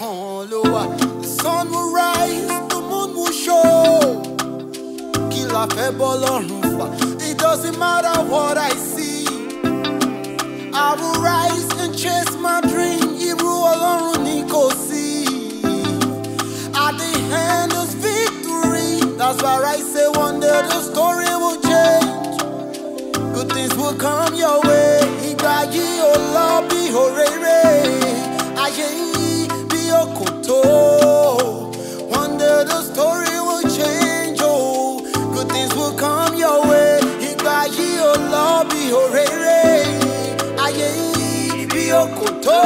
kan ló wà. The sun will rise, the moon will show. Kí la fẹ́ bọ́ lọ́rùn fà? It doesn't matter what I see. I will rise and chase my dream. Irú Ọlọ́run ni kò sí. At the end is victory. That's why I say one day the story will change. Good things will come your way. Ìgbà yìí ò lọ bí òréré. Ayé yìí bí òkòtó. One day the story will change. Oh, good things will come your way. Ìgbà yìí ò lọ bí òréré. Ayé yìí bí òkòtó.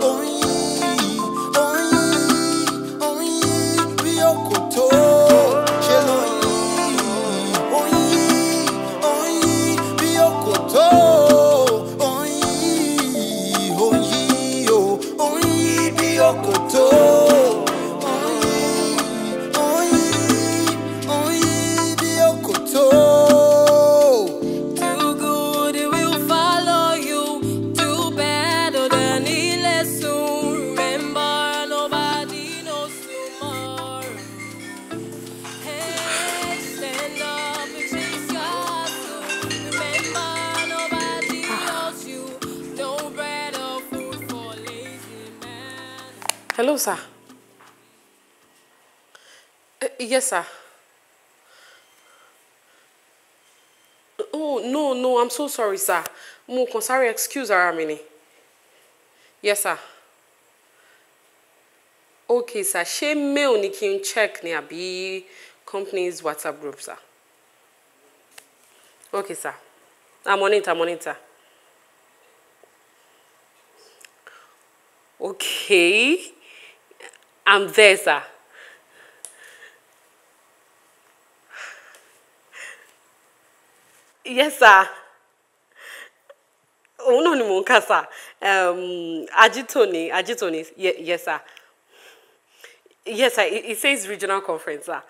Oyin, oyin, oyin bí òkòtó. Ṣé lóyin, oyin, oyin bí òkòtó. Oyin, oyin, oh, oyin bí òkòtó. Oyin, oyin, oyin bí òkòtó. Do good, it will follow you. Do better than it soon. Remember, nobody knows tomorrow. Hey, stand up and chase your hustle. Remember, nobody owes you. No bread or food for lazy man. Hello, sir. Yes, sir. Oh, no, no, I'm so sorry, sir. Mo kàn sáré excuse ara mi ni. Yes, sir. Okay, sir. Ṣé mail ni kí n check ni àbí company's WhatsApp group, sir? Okay, sir. I'm on it, I'm on it, sir. Okay. I'm there, sir. Yes, sir. Òun náà ni mò ń kà, sir. Ajitoni, Ajitoni. Yes, sir. Yes, sir. It says regional conference, sir.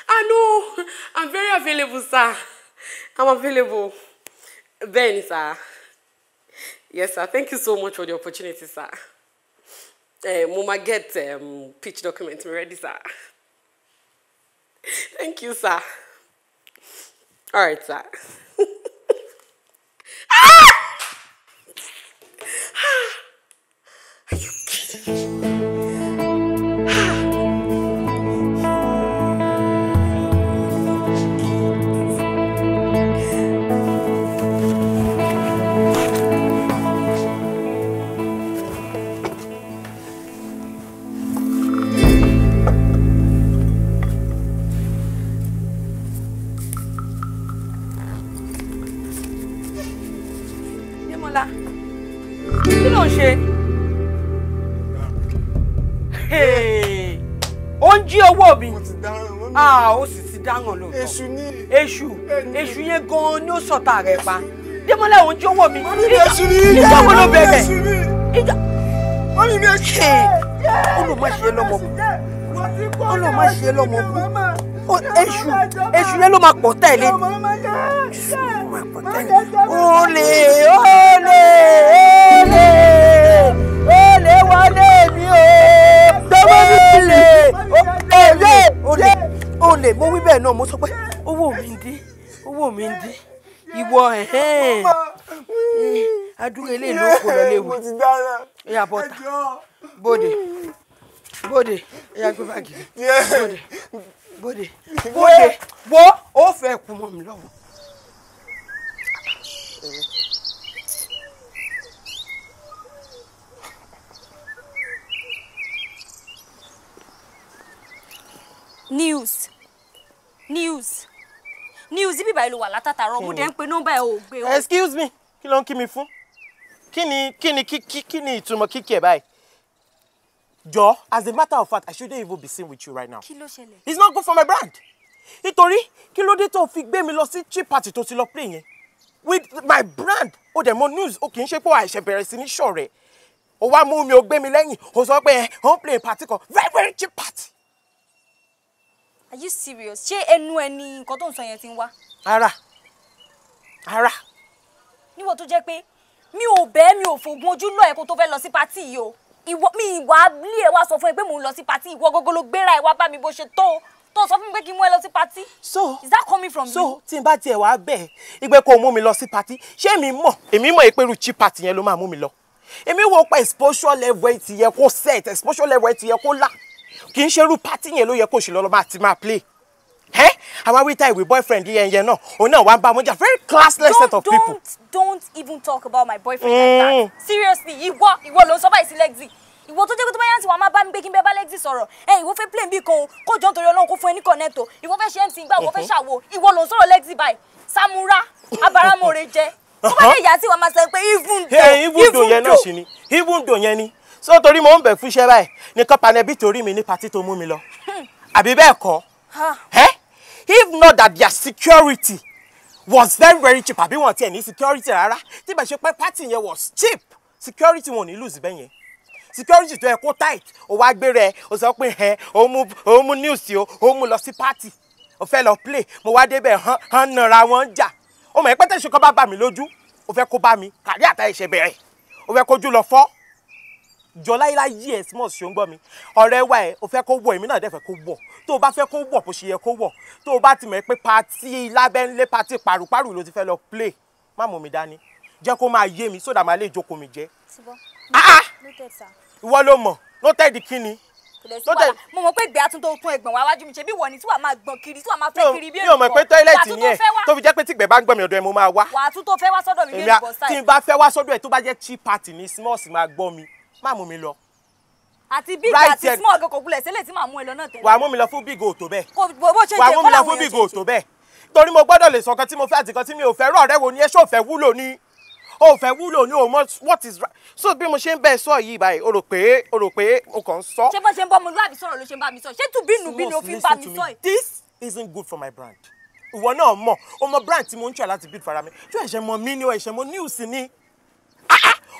I know. I'm very available, sir. I'm available. Bẹ́ẹ̀ni, sir. Yes, sir. Thank you so much for the opportunity, sir. Mo máa get pitch document ready, sir. Thank you, sir. All right, sir. Are you kidding me? Démọ́lá, kí ló ń ṣe? Hey, ó ń jí owó mi. Mo ti dáràn mọ́ mi. Ah, ó sì ti dáràn lóòótọ́. Èṣù ni. Èṣù, èṣù yẹn gan-an ni ó sọ̀tà rẹ̀ pa. Démọ́lá, ò ń jí owó mi. Mọ́mí mi èṣù ni. Ìjọ wo ló bẹ̀rẹ̀? Èṣù ni. Ìjọ. Mọ́mí mi èṣù ni. Ó lò má ṣe lọ́mọ kú. Ó lò má ṣe lọ́mọ kú. Èṣù, èṣù yẹn ló máa pọ̀ tẹ̀lé. Èṣù ló máa pọ̀ tẹ̀lé. Olè, olè, olè, olè wọlé mi o. Olè, olè, olè, olè. Mo wí bẹ́ẹ̀ náà, mo sọ pé owó mi ń dín, owó mi ń dín. Ìwọ ẹ̀hẹ́n. Adúrú eléyìí ló kó lọ léwu. Mo ti dáràn. Ẹ̀yà bọ́tà. Bóde, bóde, ẹ̀yà gbé báàgì. Bóde, bóde, bóde, wo ó fẹ́ kú mọ́ mi lọ́wọ́. News, news, news. Ibi báyìí ló wà látàtàrọ, mo dẹ̀ ń pe nọ́mbà ẹ̀ ò gbé o. Excuse me, kí ló ń kí mi fún? Kí ni kí ni kí ni ìtumọ̀ kíkí ẹ̀ báyìí? Jọ, as a matter of fact, I shouldn't even be seen with you right now. Kí ló ṣẹlẹ̀? It's not good for my brand. Nítorí kí ló dé tó fi gbé mi lọ sí cheap party tó ti lọ play yẹn? With my brand, ó dẹ̀ mọ news, ó kì í ṣe pé àìṣẹ̀ bẹ̀rẹ̀ sí ní ṣọ̀rẹ́. Ó wá mú mi, ó gbé mi lẹ́yìn, ó sọ pé ẹ̀ ó ń play party kan, very very cheap party. Are you serious? Ṣé ẹnu ẹ ni nǹkan tó ń sọ yẹn ti ń wá? Ara, ara. Níwọ̀n tó jẹ́ pé Mi ò bẹ́ẹ̀, mi ò fògùn ojú lọ ẹ̀ kó tó fẹ́ lọ sí patí yìí o. Ìwọ mi ìwà lé ẹ wá sọ fún ẹ pé mò ń lọ sí patí, ìwọ gógó ló gbéra ẹ wá bá mi bó ṣe tó tó sọ fún mi pé kí n mú ẹ lọ sí patí. So is that coming from so, you? Tí n bá tiẹ̀ wá bẹ́ẹ̀ ìgbẹ́ kó o mú mi lọ sí patí, ṣé èmi mọ̀, èmi mọ̀ pé irú cheap party yẹn ló máa mú mi lọ. Èmi wo pé exposure level ẹ ti yẹ kó set, exposure level ẹ ti yẹ kó là, kì í ṣe irú party yẹn ló yẹ kó ṣe lọ́lọ́ máa ti máa play. Ẹ́ àwa wíta ìwé boyfriend yẹn yẹn náà, òun náà wá ń bá wọn jà, very classless set of people. Don't even talk about my boyfriend like that. Seriously, ìwọ ìwọ ló ń sọ báyìí sí Lexi. Ìwọ tó jẹ́ pé tó bá yá sí wa máa bá mi pé kí n bẹ bá Lexi sọ̀rọ̀. Ẹ ìwọ fẹ́ plane bí kan o, kó jọ nítorí Ọlọ́run kó fún ẹ ní connect o. Ìwọ fẹ́ ṣe MC gbà, ìwọ fẹ́ ṣàwo. Ìwọ ló ń sọ̀rọ̀ Lexi báyìí. Samura, abaramore jẹ. Tó bá lè yá sí wa máa sọ pé even though. Even though yẹn náà ṣì ni, even though yẹn ni. So torí mo ń bẹ̀ fún iṣẹ́ báyìí, nìkan panẹ́bí torí mi ní patí tó mú mi lọ. Àbí bẹ́ẹ̀ kọ́? If not that their security was very very cheap, àbí wọn tiẹ̀ ní security rárá, tí bá ṣe pé party yẹn was cheap, security wọn ò ní lose bẹ́ẹ̀ yẹn. Security tó yẹ kó tight, ó wá gbé rẹ̀, ó sọ pé ẹ ó mú news o, ó mú lọ sí party, ó fẹ́ lọ play, mo wá débẹ̀ hàn hàn nara wọn jà. Ó mọ̀ ẹ́ pé tẹ̀sán kan bá bà mí lójú, ó fẹ́ kó bá mi, kàrí àtà ẹ̀ṣẹ̀ bẹ̀rẹ̀, ó fẹ́ kójú lọ fọ́. Jọ láyéláyé ẹ̀ small ṣe ń gbọ́ mi, ọ̀rẹ́ wa ẹ̀ o fẹ́ kó wọ̀, èmi náà dẹ̀ fẹ́ kó wọ̀. Tó o bá fẹ́ kó wọ̀ bó ṣe yẹ kó wọ̀, tó o bá ti mọ̀ pé patí lábẹ́ńlé, patí paruparu ló ti fẹ́ lọ play, má mú mi dání, jẹ́ kó máa yé mi sódà máa lè jókòó mi jẹ́. Ìwọ ló mọ̀, noted kí ni? Mo mọ̀ pé ìgbé àtúntò tún ẹ̀gbọ̀n wá wájú mi ṣe bí wọ́n ni tí wàá máa gbọ̀n kiri, tí wàá máa fẹ́ kiri bí èlùbọ́. Mi ò mọ̀ pé tọ́ílẹ̀tì ni ẹ̀ tó fi jẹ́ pé tígbẹ̀ bá ń gbọ̀n mi ọ̀dọ̀ ẹ̀ mo máa wá. Wàá tún tó fẹ́ wá sọ́dọ̀ mi bí èlùbọ́ sáì. Tí n bá fẹ́ wá sọ́dọ̀ ẹ̀ tó bá jẹ́ cheap party ni small sì máa gbọ́ mi, má mú mi lọ. Àti big àti small kò kulẹ̀ sílẹ̀ tí màá mú ẹ lọ náà tẹ́lẹ̀. Wàá mú mi lọ fún big o tó bẹ́ẹ̀. Wàá mú mi lọ fún big o tó bẹ́ẹ̀. Torí mo gbọ́dọ̀ lè sọ nǹkan tí mo fẹ́ àti nǹkan tí mi ò fẹ́. Rọ̀ ọ̀rẹ́ wo ni ẹ ṣó fẹ́ wúlò ni? O fẹ́ wúlò ni o mọ what is right. So bí mo ṣe ń bẹ́ẹ̀ sọ yìí báyìí, o rò pé o rò pé o kàn ń sọ. Ṣé bó ṣe ń bọ́ ọmọlúwàbí sọ̀rọ̀ ló ṣe ń bá mi sọ? Ṣé tùbínú bí ni o fi ń bá mi sọ yìí? This isn't good for my brand. Ìwọ náà mọ̀, o mọ brand tí mo ń try láti build fara mi. Ṣé ẹ̀ṣẹ̀ mọ mi ni o, ẹ̀ṣẹ̀ mọ news ni?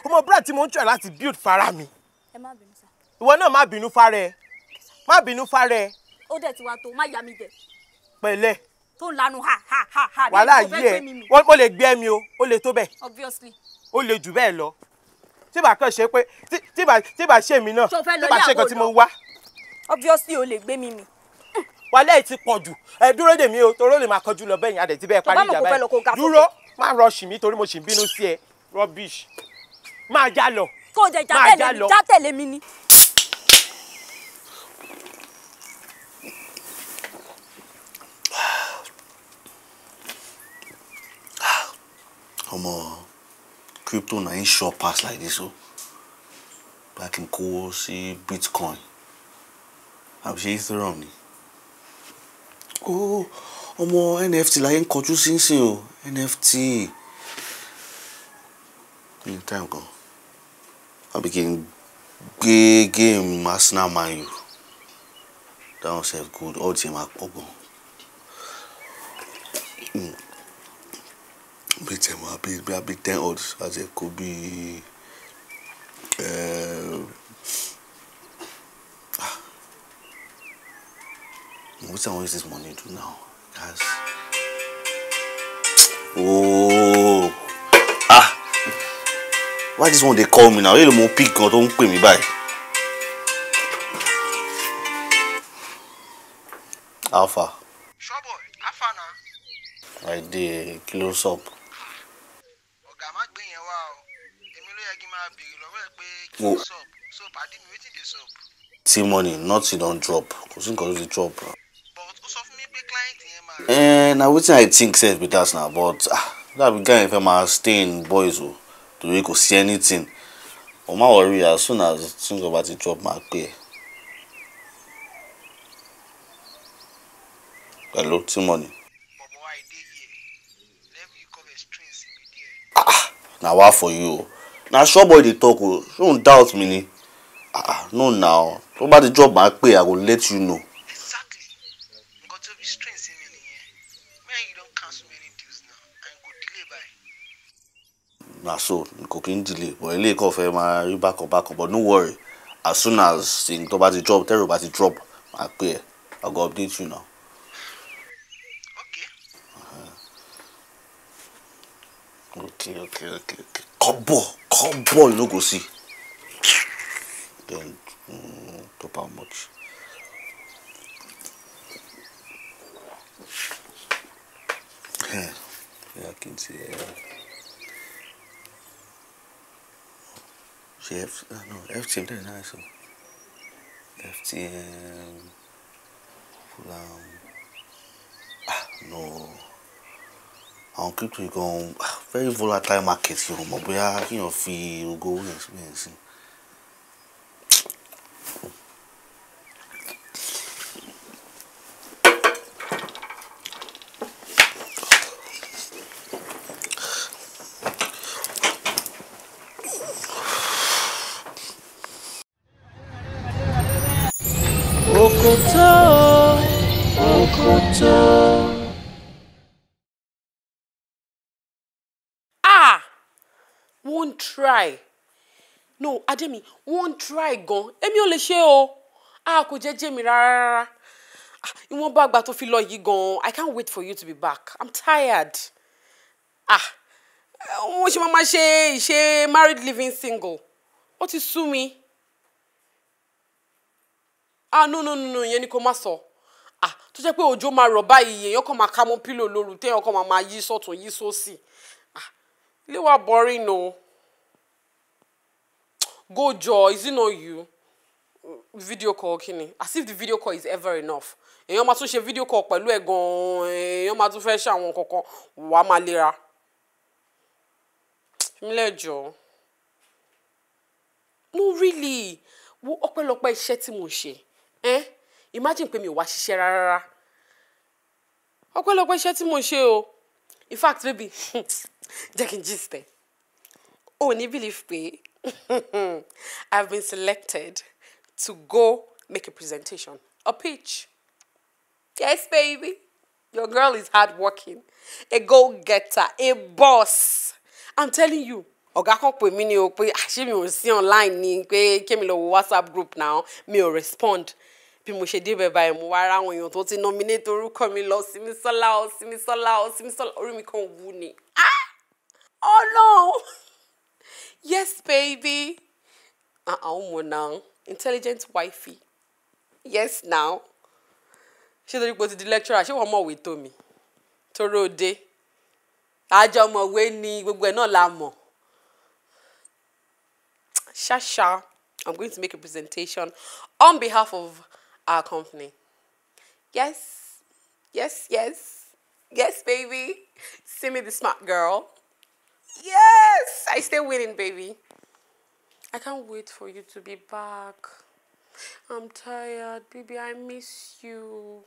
O mọ brand tí mo ń try láti build fara mi. Ẹ má bínú sá. Ìwọ náà má bínú fara ẹ. Má bínú fara ẹ. Ó dẹ̀ ti wá tó, má yà mí jẹ. Pẹ̀lẹ́. Tó ń lanu ha ha ha ha. Wàhálà yìí ẹ, wọ́n lè gbé ẹ̀mí o, ó lè tó bẹ́ẹ̀. Obviously. Ó lè jù bẹ́ẹ̀ lọ. Tí bá kàn ṣe pé tí bá ṣe mí náà, tí bá ṣe nǹkan tí mo wá. Obviously o lè gbé mi mì. Wàhálà yìí ti pọ̀ jù. Ẹ dúró dè mí o, torí ó lè máa kọjú lọ bẹ́yìn adẹ̀ tí bẹ́ẹ̀ parí ìjà báyìí. Dúró, má rush mi torí mo sì ń bínú sí ẹ. Rubbish. Máa já lọ. Kó o jẹ já tẹ̀lé mi ni. Omo, crypto na ain't sure pass like this o. Back in kó sí Bitcoin. Àbí ṣe Ethereum ni. Oh, ọmọ NFT láyé ń kọjú sínsìn o. NFT. Ní time kan. Àbí kí n gbé game Arsenal Man U. That one sef good. All ti máa pọ̀ gan. Bí tẹ̀ mọ́ àbí bí 10 odds àti ẹ̀kọ́ bí what I want use this money do now, guys? Oh, ah, why this one they call me now? You know, pick God, don't pay me bye. Alpha. Sure boy, Alpha now. I did close up. Ọ̀gá má gbé yẹn wá o. Èmi ló yẹ kí n máa béèrè lọ́wọ́ ẹ pé kí ló sup. So pàdé mi wetin dey sup. T-Money, nothing don drop. Kò sí nǹkan tó ti drop. But ó sọ fún mi pé client yẹn máa. Na wetin I think sef be that na, but that guy fẹ́ máa stay in boys o. Torí kò sí anything. O má worry, as soon as things bá ti drop, máa pè ẹ́. Hello, T-Money. Na wa for you o. Na sure boy dey talk o. Ṣé òun doubt mi ni? Ah, no now. Tó bá ti drop máa pè, I go let you know. Exactly. Nǹkan tó fi strain sí mi nìyẹn. Man, you don cancel many deals now and go delay by. Na so, kò kí n delay, but eléyìí kàn fẹ́ máa rí bákan bákan, but no worry. As soon as tó bá ti drop, tẹ́rù bá ti drop, máa pè ẹ́. I go update you now. Okay. Kobo, you no go see. Then top how much? Yeah, I can see. She F, no, FTM, that's nice. FTM, Fulham. No. Àwọn crypto yìí gan very volatile market yìí, o mọ̀ bóyá kíyàn fi ogo owó yẹn síbẹ̀ sí. Òkòtó, òkòtó. Ah! Won't try. No, Ademi, won't try gan. Èmi ò lè ṣe o. Ah, kò jẹ́ jẹ́ mi rárá. Ìwọ̀nba àgbà tó fi lọ yìí gan. I can't wait for you to be back. I'm tired. Ah, wọ́n ṣe máa ṣe ìṣe married living single. Ó ti sú mi. Ah, no, ìyẹn ni kò má sọ. Ah, tó jẹ́ pé òjò máa rọ̀ báyìí, èèyàn kàn máa ká mọ́ pílò lóru, téèyàn kàn máa yí sọ́tún yí sósì. Ah, ilé wa boring o. Go jọ, is it not you? Video call kíni? As if the video call is ever enough. Èèyàn máa tún ṣe video call pẹ̀lú ẹ̀ gan-an, èèyàn máa tún fẹ́ ṣe àwọn kankan, wàá máa lera. Fímílẹ̀ jọ. No, really. Wo ọpẹ́lọpẹ́ iṣẹ́ tí mo ṣe. Eh? Imagine pé mi ò wá ṣiṣẹ́ rárá. Ọpẹ́lọpẹ́ iṣẹ́ tí mo ṣe o. In fact, baby, jẹ́ kí n gist ẹ. O ní believe pé I've been selected to go make a presentation, a pitch. Yes, baby. Your girl is hardworking, a go-getter, a boss. I'm telling you. Ọ̀gá kan pè mí ní o pé ṣé mi ò sí online ni pé kémi lọ wo WhatsApp group now, mi ò respond. Bí mo ṣe débẹ̀ báyìí mo wá ra àwọn èèyàn tó ti nominate orúkọ mi lọ Simisola o Simisola o Simisola, orí mi kàn wú ni. Ah! Oh no! Yes, baby. Ọmọ now. Intelligent wifey. Yes, now. Ṣé torí pé o ti di lecturer, ṣé wọ́n mọ̀wé tó mi? Torí o dé. Àjọmọ̀wé ni gbogbo ẹ̀ náà la mọ̀. Shasha, I'm going to make a presentation on behalf of our company. Yes, yes, yes, yes, baby. See me, the smart girl. Yes, I stay winning, baby. I can't wait for you to be back. I'm tired, baby. I miss you.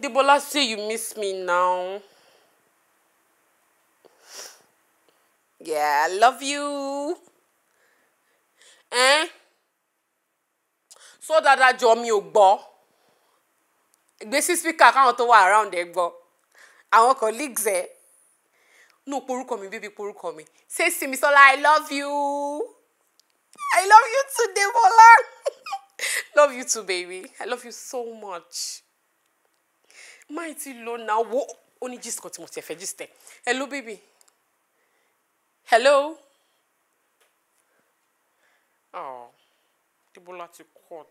Debola, say you miss me now. Yeah, I love you. Eh? So dada jọ mi ò gbọ́. Gbé sí speaker káwọn tó wà around ẹ gbọ́. Àwọn colleagues ẹ. No, porúkọ mi, baby, porúkọ mi. Say Simisola, I love you. I love you too, Debola. Love you too, baby. I love you so much. Má ti lọ now. Wo ó ní gist kan tí mo ti fẹ́ gist ẹ. Hello, baby. Hello. Oh, Debola ti cut.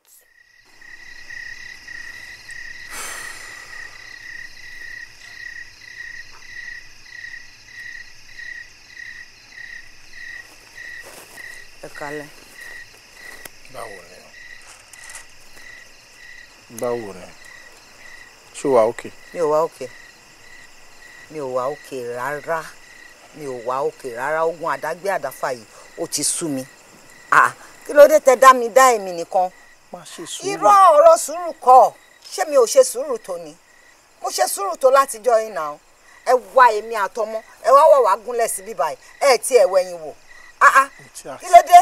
Ẹ kálẹ́. Báwo ni? Báwo ni? Ṣé o wà okay? Mi ò wà okay. Mi ò wà okay rárá. Mi ò wà okay rárá. Ogun àdágbé àdáfà yìí ó ti sú mi. Ah, kí ló dé tẹ dá mi dá èmi nìkan? Má ṣe sùúrù. Irọ́ ọ̀rọ̀ sùúrù kọ́. Ṣé mi ò ṣe sùúrù tó ni? Mo ṣe sùúrù tó látijọ́ yìí náà. Ẹ wá èmi àtọmọ, ẹ wá wọ̀ wá gúnlẹ̀ síbí báyìí. Ẹ ti ẹ̀ wẹ̀yìn wò. Ah ah, kí ló dé?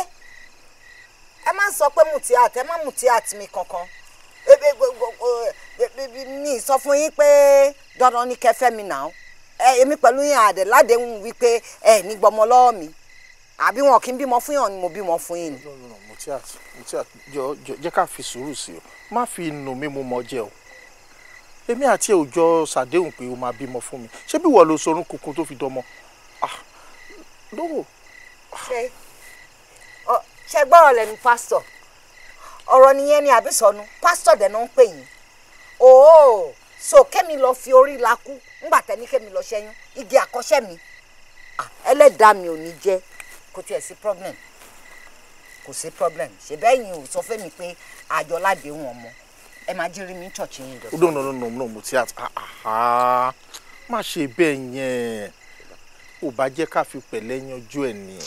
Ẹ má sọ pé Mutiat, ẹ má Mutiat mi kankan. Mi sọ fún yín pé dandan ni kẹ́ fẹ́ mi náà. Èmi pẹ̀lú yín àdẹ̀ ládéhùn wípé ẹ ní gbọmọ lọ́wọ́ mi. Àbí wọn kì í bímọ fún yàn ni mo bímọ fún yín ni. Mutiat, Mutiat, jọ jẹ́ ká fi sùúrù sí o. Má fi nù mí mo mọ̀ jẹ́ o. Èmi àti ẹ ò jọ ṣàdéhùn pé o máa bímọ fún mi. Ṣé bí wọ́n lo sorún kunkun tó fi dọmọ? Ah, No. Ṣé ṣe gbọ́rọ̀ lẹ́nu pásítọ̀? Ọ̀rọ̀ nìyẹn ni àbí sọnù? Pásítọ̀ dẹ̀ náà ń pè yín. Ooo, so kẹ́mi lọ fi orí la kú ńgbà tẹ́ ní kẹ́mi lọ ṣẹ́yún igi àkọ́ṣẹ́ mi. Ẹlẹ́dàá mi ò ní jẹ́ kò tiẹ̀ sí problem. Kò sí problem. Ṣé bẹ́ẹ̀ yín ò sọ fẹ́mi pé àjọ ládéhùn ọmọ? Ẹ máa jí rí mi church yín jọ. No, no, no, no, no, Mutiat. Ah, má ṣe bẹ́ẹ̀ yẹn. Ò bá jẹ́ ká fi pẹ̀lẹ́ yanjú ẹ̀ ni.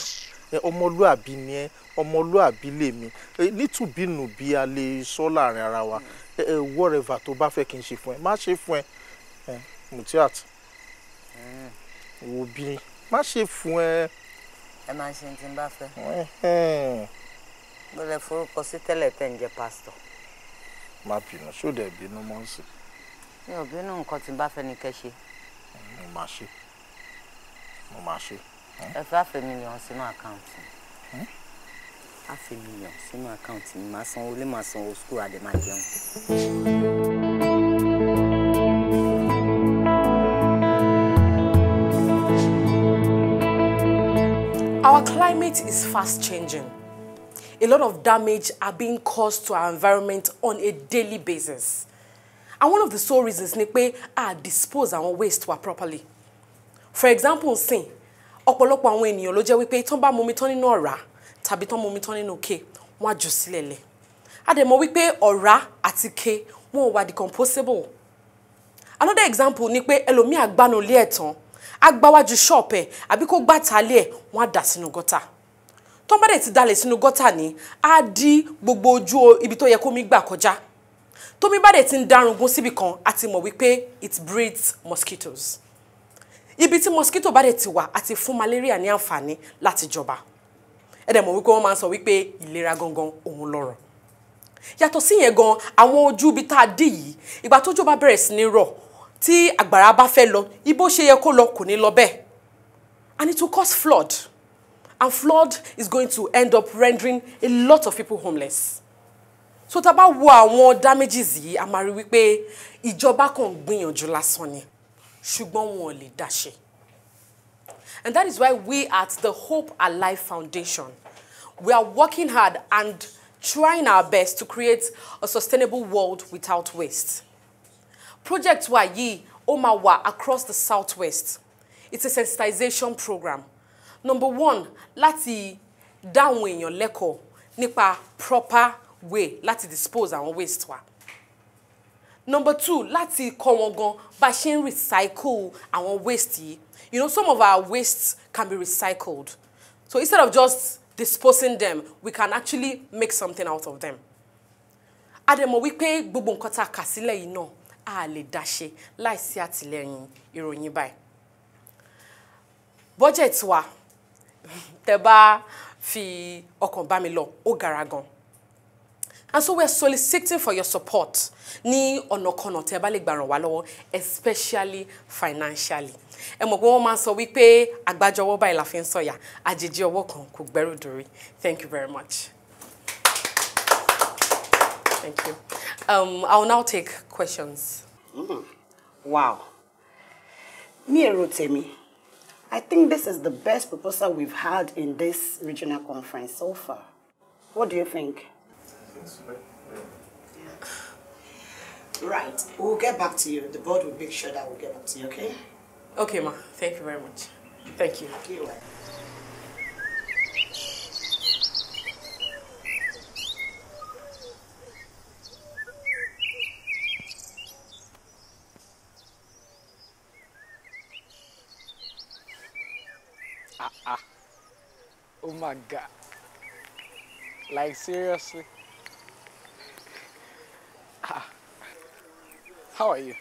Ọmọlúàbí ni ẹ́, ọmọlúàbí lèmi. Nítùbínùbí a lè sọ láàrin ara wa. Whatever tó bá fẹ́ kí n ṣe fún ẹ, má ṣe fún ẹ. Mutiat. Wo bí, má ṣe fún ẹ. Ẹ máa ṣe tí n bá fẹ́. Mo lè forúkọ sí tẹ́lẹ̀ tẹ́ ń jẹ́ pásítọ̀. Má bínú, ṣó dẹ̀ bínú mọ́ sí? Mi ò bínú, nǹkan tí n bá fẹ́ ni kẹ́ ṣe. Mo máa ṣe. Mo máa ṣe. Ẹ fẹ́ 500,000 sínú àkáǹtì. 500,000 sínú àkáǹtì mi, màá sanwó lé, màá sanwó school, àdè máa jẹun. Our climate is fast changing. A lot of damage are being caused to our environment on a daily basis. And one of the sole reasons ni pé a dispose our waste wa properly. For example, sin, ọ̀pọ̀lọpọ̀ àwọn ènìyàn ló jẹ́ wípé tán bá mumi tán nínú ọ̀rá tàbí tán mumi tán nínú ke, wọ́n á jù sílẹ̀ lẹ̀. A dẹ̀ mọ̀ wípé ọ̀rá àti ke wọn ò wà decomposable. Another example ni pé ẹlòmíì àgbánu ilé ẹ̀ tán, á gbáwájú ṣọ́ọ̀pù ẹ̀ àbí kó gbàtà ilé ẹ̀, wọ́n á dà sínú gọ́tà. Tó bá dẹ̀ ti dalẹ̀ sínú gọ́tà ni, á dí gbogbo ojú ibi tó yẹ kómi gbà kọjá. Tómi bá dẹ̀ ti ń darungun síbi kan, a ti mọ̀ wípé it breeds mosquitoes. Ibi tí mosquito bá dẹ̀ ti wà, a ti fún malaria ní àǹfààní láti jọba. Ẹ dẹ̀ mọ̀ wípé wọ́n máa ń sọ wípé ìlera gangan òun lọ́rọ̀. Yàtọ̀ sí yẹn gan, àwọn ojú ibi tá a dí yìí, ìgbà tójò bá bẹ̀rẹ̀ sí ní rọ̀, tí àgbàrá bá fẹ́ lọ, ibo ṣe yẹ kó lọ kò ní lọ bẹ́ẹ̀. And it will cause flood. And flood is going to end up rendering a lot of people homeless. So tá bá wo àwọn damages yìí, a máa rí wípé ìjọba kàn ń gbìyànjú lásán ni, ṣùgbọ́n wọn ò lè dá ṣe. And that is why we at the Hope Alive Foundation, we are working hard and trying our best to create a sustainable world without waste. Project wa yìí, ó máa wà across the Southwest. It's a sensitization program. Number one, láti dá àwọn èèyàn lẹ́kọ̀ọ́ nípa proper way láti dispose àwọn waste wa. Number two, láti kọ́ wọn gan bá ṣe ń recycle àwọn waste yìí. You know, some of our wastes can be recycled. So instead of just disposing them, we can actually make something out of them. A dẹ̀ mọ̀ wípé gbogbo nǹkan tá a kà sílẹ̀ yìí náà, a lè dá ṣe láìsí àtìlẹ́yìn ìròyìn báyìí. Budget wa, tẹ́ bá fi ọkàn bá mi lọ, ó gara gan. And so we are soliciting for your support ní ọ̀nàkọnà tẹ́ bá lè gbà ràn wá lọ́wọ́, especially financially. Ẹ mọ̀ pé wọ́n máa ń sọ wípé àgbájọ ọwọ́ báyìí la fi ń sọ̀yà, àjèjì ọwọ́ kan kò gbẹ́rù dórí. Thank you very much. Thank you. I will now take questions. Wow. Ní èrò tèmi, I think this is the best proposal we've had in this regional conference so far. What do you think? Right. We'll get back to you. The board will make sure that we'll get back to you, okay? Okay, ma. Thank you very much. Thank you. You're welcome. Ah. Oh my God. Like, seriously? Ah. How are you?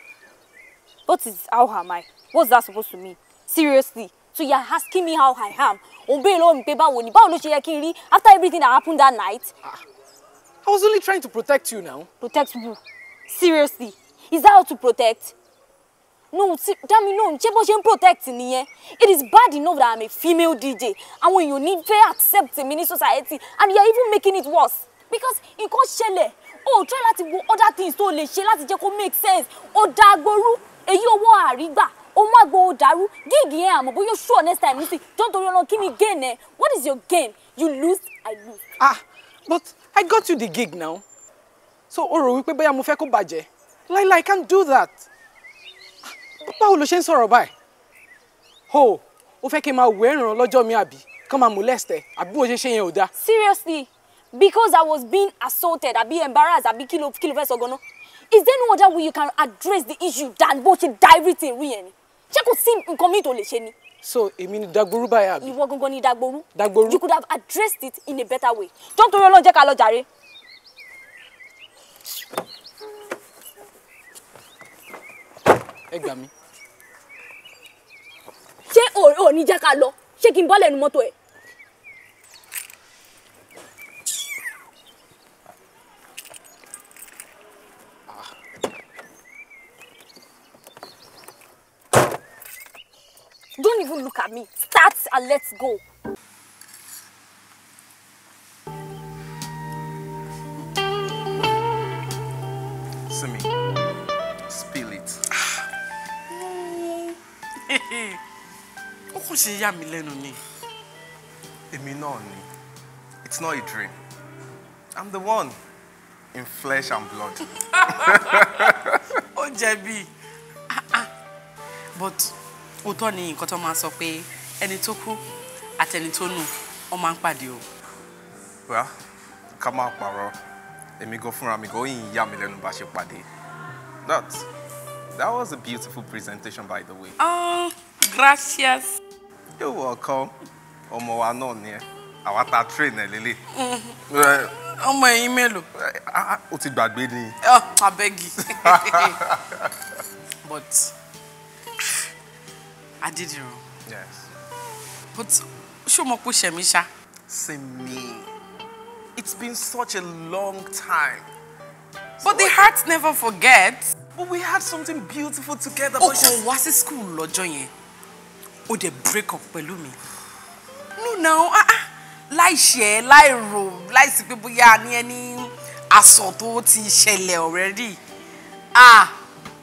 What is how am I? What's that supposed to mean? Seriously? So you're asking me how I am? After everything that happened that night? I was only trying to protect you now. Protect who? Seriously? Is that how to protect? No, damn you, no. Protect. It is bad enough that I'm a female DJ. And when you need to accept me in society, and you're even making it worse. Because you can't share. Oh, try láti wo other things tó lè ṣe láti jẹ́ kó make sense. Ó dá agboru, èyí owó àrígbà. O mú àgbo o dàrú, gig yẹn àmọ́ bóyá sure next time nísì, jọ́ torí Ọlọ́run kí ni gain ẹ? What is your gain? You lose, I lose. Ah, but I got you the gig now. So o rò wípé bóyá mo fẹ́ kó bàjẹ́. Láíláí, I can't do that. Báwo lo ṣe ń sọ̀rọ̀ báyìí? Ho, o fẹ́ kí n máa wẹ̀ ẹ̀ràn lọ́jọ́ mi àbí? Kán máa molest ẹ, àbí bó ṣe ṣe yẹn ò dáa. Seriously, because I was being assaulted, àbí embarrassed, àbí kí ló fẹ́ sọ gan-an? Is there no other way you can address the issue than bó ṣe da everything rú yẹn ni? Ṣé kò sí nǹkan míì tó lè ṣe ni? So èmi ni Dagboru báyìí àbí? Ìwọ gangan ni Dagboru. Dagboru. You could have addressed it in a better way. Jọ́ nítorí Ọlọ́run jẹ́ ká lọ jàre. Ẹ gbà mí. Ṣé o ní jẹ́ ká lọ? Ṣé kí n bọ́ lẹ́nu mọ́tò ẹ̀? Don't even look at me. Start and let's go. Simi, spill it. Ó kò ṣe yà mí lẹ́nu ni. Èmi náà ni. It's not a dream. I'm the one in flesh and blood. Ó jẹ̀bi. But òótọ́ ni nǹkan tó máa sọ pé ẹni tó kú àti ẹni tó nù ó máa ń pàdé o. Well, ká má parọ́, èmi gan fúnra mi gan yìí yà mí lẹ́nu bá ṣe pàdé. That was a beautiful presentation, by the way. Oh, gracias. You're welcome. Ọmọ wa náà ni ẹ, àwa ta train ẹ lélẹ̀. Ọmọ ẹ̀yin mélòó? O ti gbàgbé ni. Oh, abeg you. But I did it wrong. Yes. But ṣó mọ̀ pé ó ṣẹ̀ mí ṣá? Simi, it's been such a long time. But the heart never forgets. But we had something beautiful together. Ó kàn wá sí school lọ́jọ́ yẹn. Ó dẹ̀ break up pẹ̀lú mi. No now, láì ṣe láì rò, láì sí pé bóyá ní ẹni aṣọ tó ti ṣẹlẹ̀ already. Ah!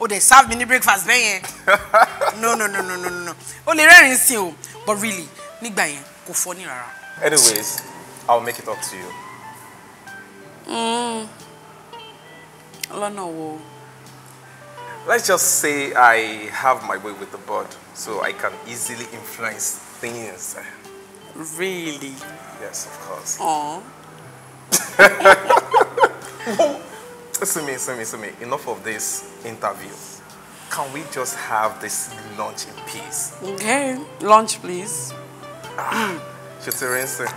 O dey serve me ní breakfast bẹ́ẹ̀ yẹn. No, no, no, no, no, no. O lè rẹ́rìn-ín sí o, but really, nígbà yẹn, kò funny rárá. Anyways, I'll make it up to you. Lọ́nà wo? Let's just say I have my way with the board, so I can easily influence things. Really? Yes, of course. Aww. Simi, enough of this interview. Can we just have this lunch in peace? Okay, lunch please. Ṣé ti rí nsìn?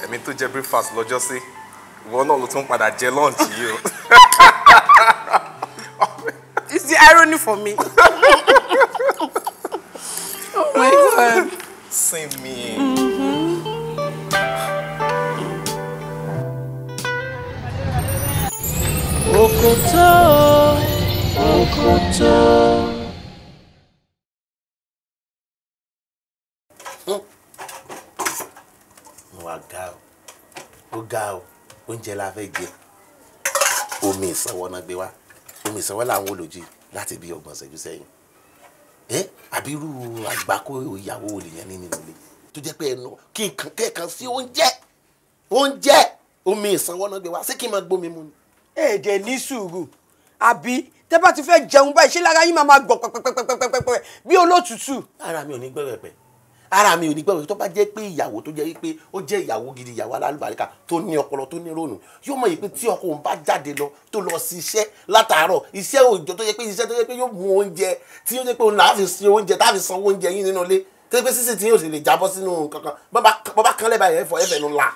Èmi tó jẹ breakfast lọ́jọ́ sí, ìwọ náà ló tún padà jẹ lunch yìí o. It's the irony for me. Oh my God. Simi. Òkòtó, òkòtó. Mo wá ga o, ó ga o, oúnjẹ la fẹ́ jẹ, omi ìsanwó náà gbé wá, omi ìsanwó làwọn olòjì láti bí ọgbọ̀n ṣẹ́jú sẹ́yìn. Ẹ àbí irú àgbákò ìyàwó olè yẹn nínú ilé tó jẹ́ pé ẹnu kí n kàn kẹ́ẹ̀kan sí oúnjẹ, oúnjẹ, omi ìsanwó náà gbé wá, ṣé kí n máa gbómi mu ni? Èdè ní sùúrù àbí tẹ́ bá ti fẹ́ jẹun báyìí ṣé lára yín máa máa gbọ̀n pẹ̀pẹ̀pẹ̀pẹ̀pẹ̀ bí olótùtù. Ara mi ò ní gbọ́ pẹ̀pẹ̀, ara mi ò ní gbọ́ pẹ̀pẹ̀. Tó bá jẹ́ pé ìyàwó tó jẹ́ pé ó jẹ́ ìyàwó gidi, ìyàwó alálùbáríkà tó ní ọpọlọ tó ní rònú, yóò mọ̀ yìí pé tí ọkọ òun bá jáde lọ tó lọ sí iṣẹ́ látàárọ̀, iṣẹ́ òòjọ́ tó jẹ́ pé iṣẹ́ tó jẹ́ pé yóò mú oúnjẹ tí ó jẹ́ pé òun làá fi sin oúnjẹ tá a fi sanwó oúnjẹ yín nínú ilé, tó jẹ́ pé sísè tí yóò sì lè jábọ́ sínú kankan bọ́ bá kan lẹ́bàá yẹn fọ ẹ̀fẹ̀ nu la.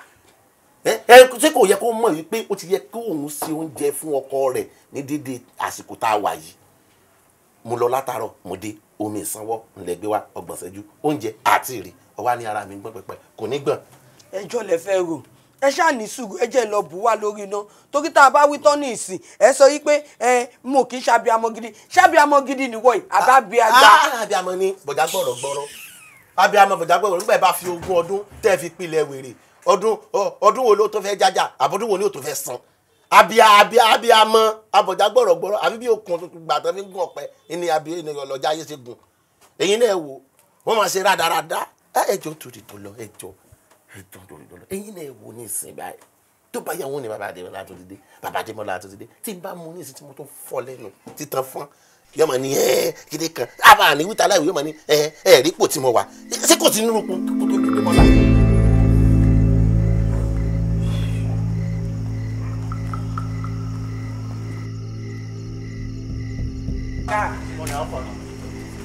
Ẹ ṣé kò yẹ kó mọ̀ wípé ó ti yẹ kó òun ṣe oúnjẹ fún ọkọ rẹ̀ ní dédé àsìkò tá a wà yìí? Mo lọ látàárọ̀, mo dé, omi ìsanwó ńlẹ̀ gbé wá, ọgbọ̀n ṣẹ́jú, oúnjẹ àti ìrì ọwá ní ara mi gbọ́n pẹpẹ kò ní gbọ̀n. Ẹjọ́ lẹ fẹ́ rò, ẹ ṣáà ní sùúrù, ẹ jẹ́ lọ bù wá lórí iná, torí tá a bá wí tán ní ìsìn ẹ sọ yí pé ẹ mo kì í ṣàbíamọ gidi, ṣàbíamọ gidi nìwọ yìí àbá bí àgbà. Àbíamọ ni bọ̀dá gbọ̀rọ̀ gbọ̀rọ̀, àbíamọ bọ̀dá gbọ̀rọ̀ nígbà bá fi ogún ọdún tẹ́ fi pilẹ̀ wèrè, ọdún wo ló tó fẹ́ jájà, àbọ̀dún wo ni ó tó fẹ́ san? Abíamọ abọ̀dá gbọ̀rọ̀ gbọ̀rọ̀ àbí bí okùn gbà tán fi ń gún ọ̀pẹ ní abí ní ọlọ́jà ayé ṣe gùn. Ẹ̀yin náà wò wọ́n máa ṣe rádaràda. Ẹjọ́ torí tó lọ, ẹjọ́ torí tó lọ. Ẹ̀yin náà wò ní ìsìn báyìí. Tó bá yà wọ́n ní bàbá Adémọ́lá tó ti dé, bàbá Adémọ́lá tó ti dé. Tí n bá mú ní ìsìn tí mo tún fọ́ lẹ́nu títan fọ́n. Yóò máa ní kíni kan. Àbá ní wíta láìwé yóò máa ní rí pò tí mo wà. Ṣé kò sí nínú kó tó dé mọ́lá?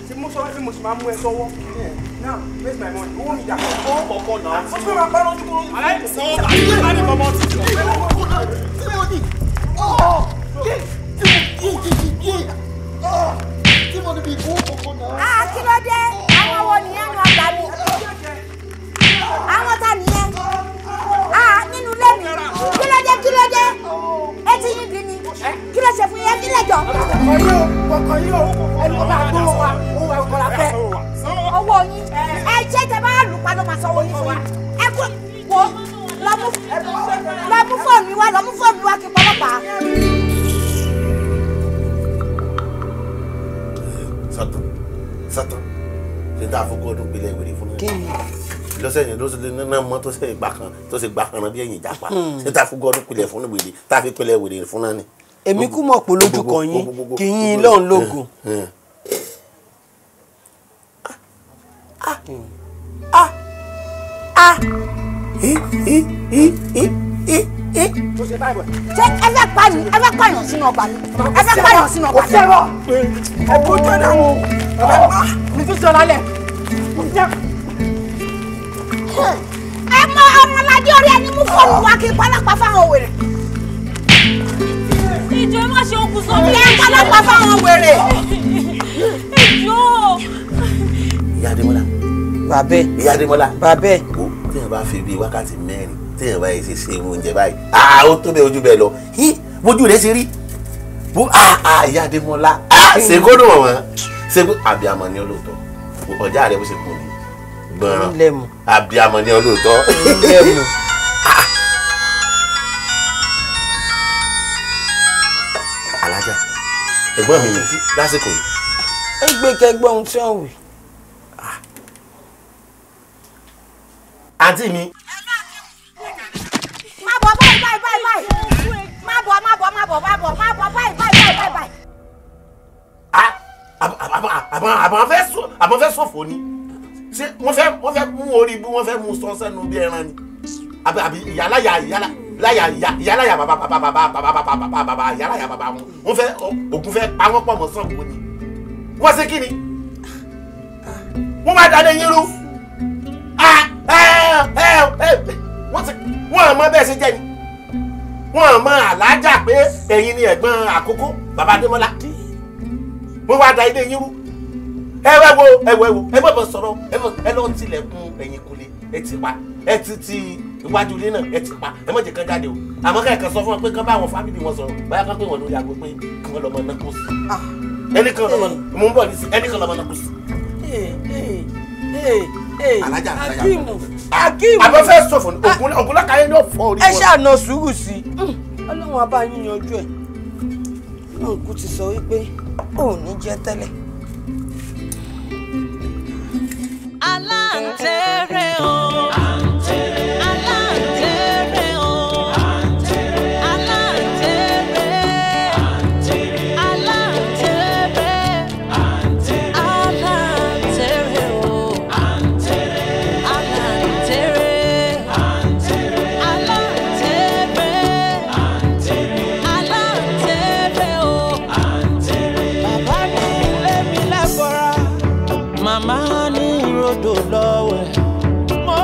Tí mo sọ pé mo sì máa mú ẹ sọ́wọ́. Now, where's my money? Owó mi dà. Owó kọ̀ọ̀kan náà. Ó fẹ́ máa bá lójú kúrò. Aláìsàn bá ní bọ̀bọ̀ tí. Kí ló dé? Àwọn wo nìyẹn nu ọgbà mi? Àwọn ta nìyẹn? Nínú ilé mi. Kí ló dé? Kí ló dé? Etí yín bí ni. Kí ló ṣe fún yín? Kí lè jọ? Kọ̀ọ̀kan yóò ẹni ọba àgbọ̀rọ̀ wa, owó ẹ̀kọ́ la fẹ́. Owó yín. Ẹ ṣé tẹ bá lù pa ló máa sanwó yín fún yín. Ẹ kú wo lọ mú fóònù mi wá, lọ mú fóònù mi wá kí n pọlọ́pàá. Sátán sátán ṣe tá a fọkọ ọdún gbélé ìwé fún mi. Lọ́sẹ̀ yẹn lọ́sẹ̀ náà mọ́ tó ṣe ìgbà kan tó ṣe gbà kan náà bí ẹ̀yìn ìjàpá. Ṣé tá a fọkọ ọdún pilẹ̀ fún wèrè tá a fi pilẹ̀ wèrè fún náà ni. Èmi kú mọ̀ pé lójú kan yín kì í yín lọ́hùn lógun. Ṣé ẹ fẹ́ pààyàn ẹ fẹ́ pààyàn sínú ọgbà mi? Ẹ fẹ́ pààyàn sínú ọgbà mi? Ẹ kó tó náà o. Mi tún sọ lálẹ́. Ẹ mọ ọmọládé orí ẹni mú fóònù wá kí n pọlọ́pàá fáwọn wèrè. Ìjọ ẹ má ṣe okùn sọ mí. Ẹ pọlọ́pàá fáwọn wèrè. Ìjọ. Ìyá Adémọ́lá. Bàbẹ́. Ìyá Adémọ́lá. Bàbẹ́. Wo téèyàn bá fi bíi wákàtí mẹ́rin téèyàn bá yìí ṣe ṣe oúnjẹ báyìí ó tó bẹ́ẹ̀ ojú bẹ́ẹ̀ lọ bójú rẹ̀ ṣe rí bó Ìyá Adémọ́lá ṣe kó dùn wọ́n ṣe kó àbíamọ ni olóòótọ́ ọjà rẹ̀ bó ṣe kún ni gbọ̀nràn àbíamọ ni olóòótọ́. Alájà ẹ̀gbọ́n mi ni lásìkò yìí. Ẹ gbé kẹgbẹ́ ohun tí wọ́n wí. Àǹtí mi. Má bọ̀ báyìí báyìí báyìí báyìí. Má bọ̀ má bọ̀ má bọ̀ má bọ̀ má bọ̀ báyìí báyìí báyìí báyìí. Àbọ̀n fẹ́ sọ̀fọ̀ ni. Ṣé wọ́n fẹ́ mú orí ibú wọ́n fẹ́ mú sọ sẹ́nu bí ẹran ni? Àbí ìyáláyà ìyáláyà bàbá bàbá bàbá bàbá bàbá bàbá ìyáláyà bàbá wọn. Wọ́n fẹ́ ògùn fẹ́ pa wọ́n pọ̀ mọ́ Ṣàngó ni. Wọ́n ṣe kí ni? Wọ́n máa dáná yín rú. Wọ́n àmọ́ bẹ́ẹ̀ ṣe jẹ́ ni. Wọ́n àmọ́ àlájà pé ẹ̀yin ni ẹ̀gbọ́n àkókò bàbá Adémọ́lá. Wọ́n wá da ilé yín rú. Ẹ wá wo ẹ wo ẹ wo ẹ bọ̀ sọ̀rọ̀ ẹ lọ tilẹ̀kùn ẹ̀yìn kùlé ẹ ti pa ẹ ti ti iwájú ilé náà ẹ ti pa ẹ má jẹ́ kán jáde o. Àmọ́ káyọ̀ sọ fún wọn pé kán bá àwọn fámìlì wọn sọ̀rọ̀ báyà kán pé wọn lórí aago pé kí wọ́n lọ́mọ náà kó sí. Ẹnì kan lọ́mọ mò ń bọ̀ nísì ẹnì kan lọ́mọ náà kó sí. Alájà alájà Akíìmù. Àbọ̀ fẹ́ sọ̀fọ̀ ògùn lákàáyé ní ọ̀fọ̀ orí wọn. Ẹ ṣáà na sùúrù sí i. Ọlọ́run á bá yín yanjú ẹ̀. Òǹkú ti sọ wípé òun ní jẹ́ tẹ́lẹ̀. Aláǹtẹ̀rẹ̀ o. Aláǹtẹ̀rẹ̀ o. Aláǹtẹ̀rẹ̀. Aláǹtẹ̀rẹ̀. Aláǹtẹ̀rẹ̀ o. Aláǹtẹ̀rẹ̀. Aláǹtẹ̀rẹ̀. Aláǹtẹ̀rẹ̀ o. Bàbá ní ilé mi lẹ́bọ̀rà, màmá ní rodò lọ́wẹ̀. Mo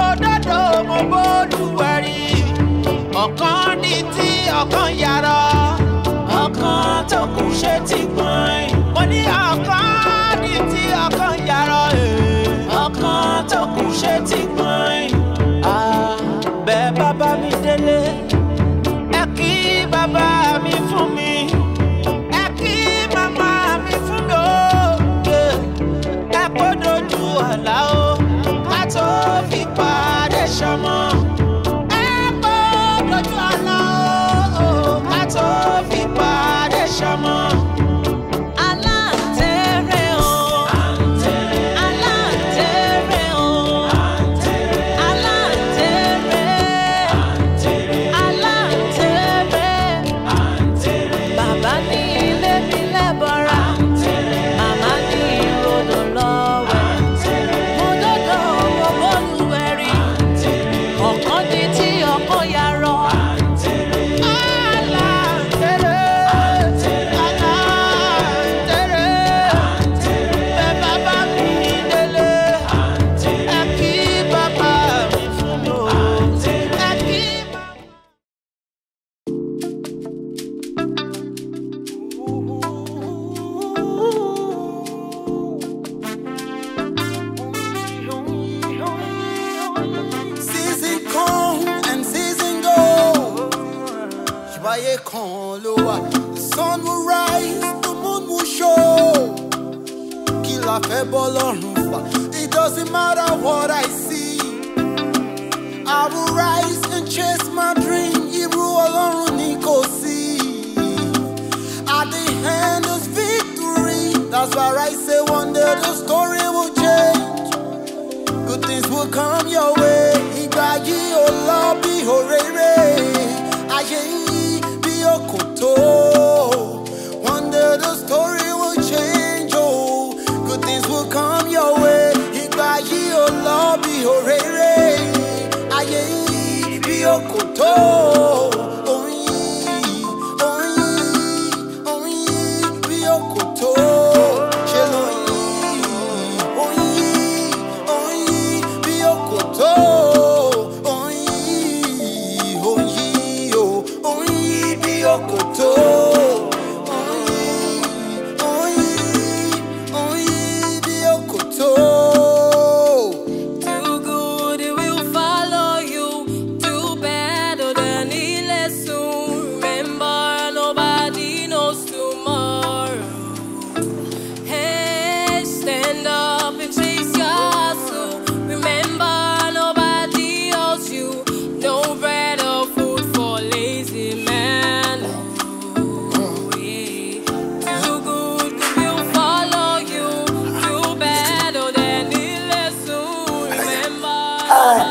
la fẹ́ bọ́ lọ́rùn fà? It doesn't matter what I see. I will rise and chase my dream. Irú Ọlọ́run ni kò sí. At the end is victory. That's why I say one day the story will change. Good things will come your way. Ìgbà yìí ò lọ bí òréré. Ayé yìí bí òkòtó. One day the story will change. Oh, good things will come your way. Ìgbà yìí ò lọ bí òréré. Ayé yìí bí òkòtó. Oyin, oyin, oyin bí òkòtó. Ṣé lóyin, oyin, oyin bí òkòtó. Oyin, oyin, oh, oyin bí òkòtó. Oyin, oyin, oyin bí òkòtó. Do good, it will follow you. Do better than he lets soon. Remember, nobody knows tomorrow. Hey, stand up and chase your hustle. Remember, nobody owes you. No bread or food for lazy man. Oh, yeah. Do good, it will follow you. Do better than he lets soon. Remember,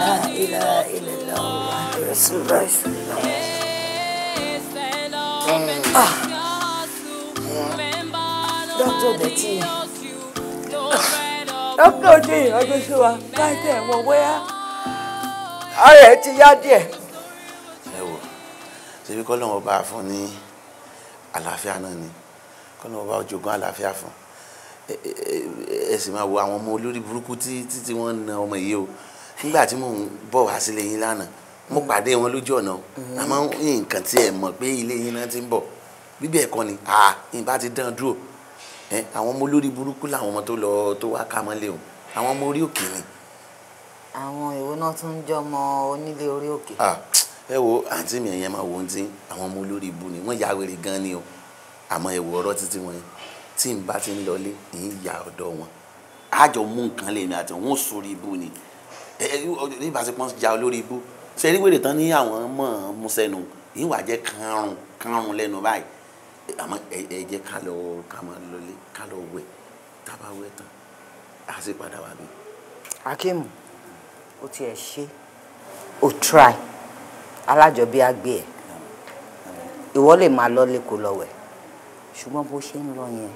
La ilaha illallah Rasulullah. Ah. Dr. Betty. Dókítà ti ìrọ́jú sí wa káàtì ẹ̀wọ̀n bóyá ara ẹ̀ ti yá díẹ̀. Ẹ wò, ṣebí kọ́lọ́run ọba fún ní àlàáfíà náà ni, kọ́lọ́run ọba jogún àlàáfíà fún ẹ. Ẹ sì máa wo àwọn ọmọ olórí burúkú tí tí wọ́n ń na ọmọ yìí o. Nígbà tí mò ń bọ̀ wá sílé yín lánàá, mo pàdé wọn lójú ọ̀nà o, àmọ́ nǹkan tí ẹ mọ̀ pé ilé yín náà ti ń bọ̀ bíbẹ̀ ẹ̀kọ́ ni à ìbá ti dán dúró. Ẹ àwọn ọmọ olórí burúkú làwọn ọmọ tó lọ tó wá ká mọ́lé o, àwọn ọmọ orí òkè ni. Àwọn èwo náà tún ń jọmọ onílé orí òkè? Ah, ẹ wo àǹtí mi, ẹ̀yẹn máa wo ohun tí àwọn ọmọ olórí ibu ni wọ́n ya wèrè gan ni o. Àmọ́ ẹ wo ọ̀rọ̀ títí wọn yẹn, tí n bá ti ń lọlé ń ya ọ̀dọ̀ wọn, àjọ mú nǹkan lèmi àti wọn ò sórí ibu ni. Ẹ ẹ ní ìbáṣepọ̀ ja olórí ibu ṣe rí wèrè tán ní àwọn mọ̀ mú sẹ́nu yìí wà jẹ́ kárùn kárùn lẹ́nu báyìí. Àmọ́ ẹ jẹ́ ká lọ, ká máa lọlé, ká lọ wẹ̀, tá a bá wẹ̀ tán á sì padà wá bí. Akeem, ó tiẹ̀ ṣe ó try alájọbí àgbẹ̀ ẹ̀, ìwọ lè máa lọ lẹ́kọ̀ọ́ lọ wẹ̀, ṣùgbọ́n bó ṣe ń lọ yẹn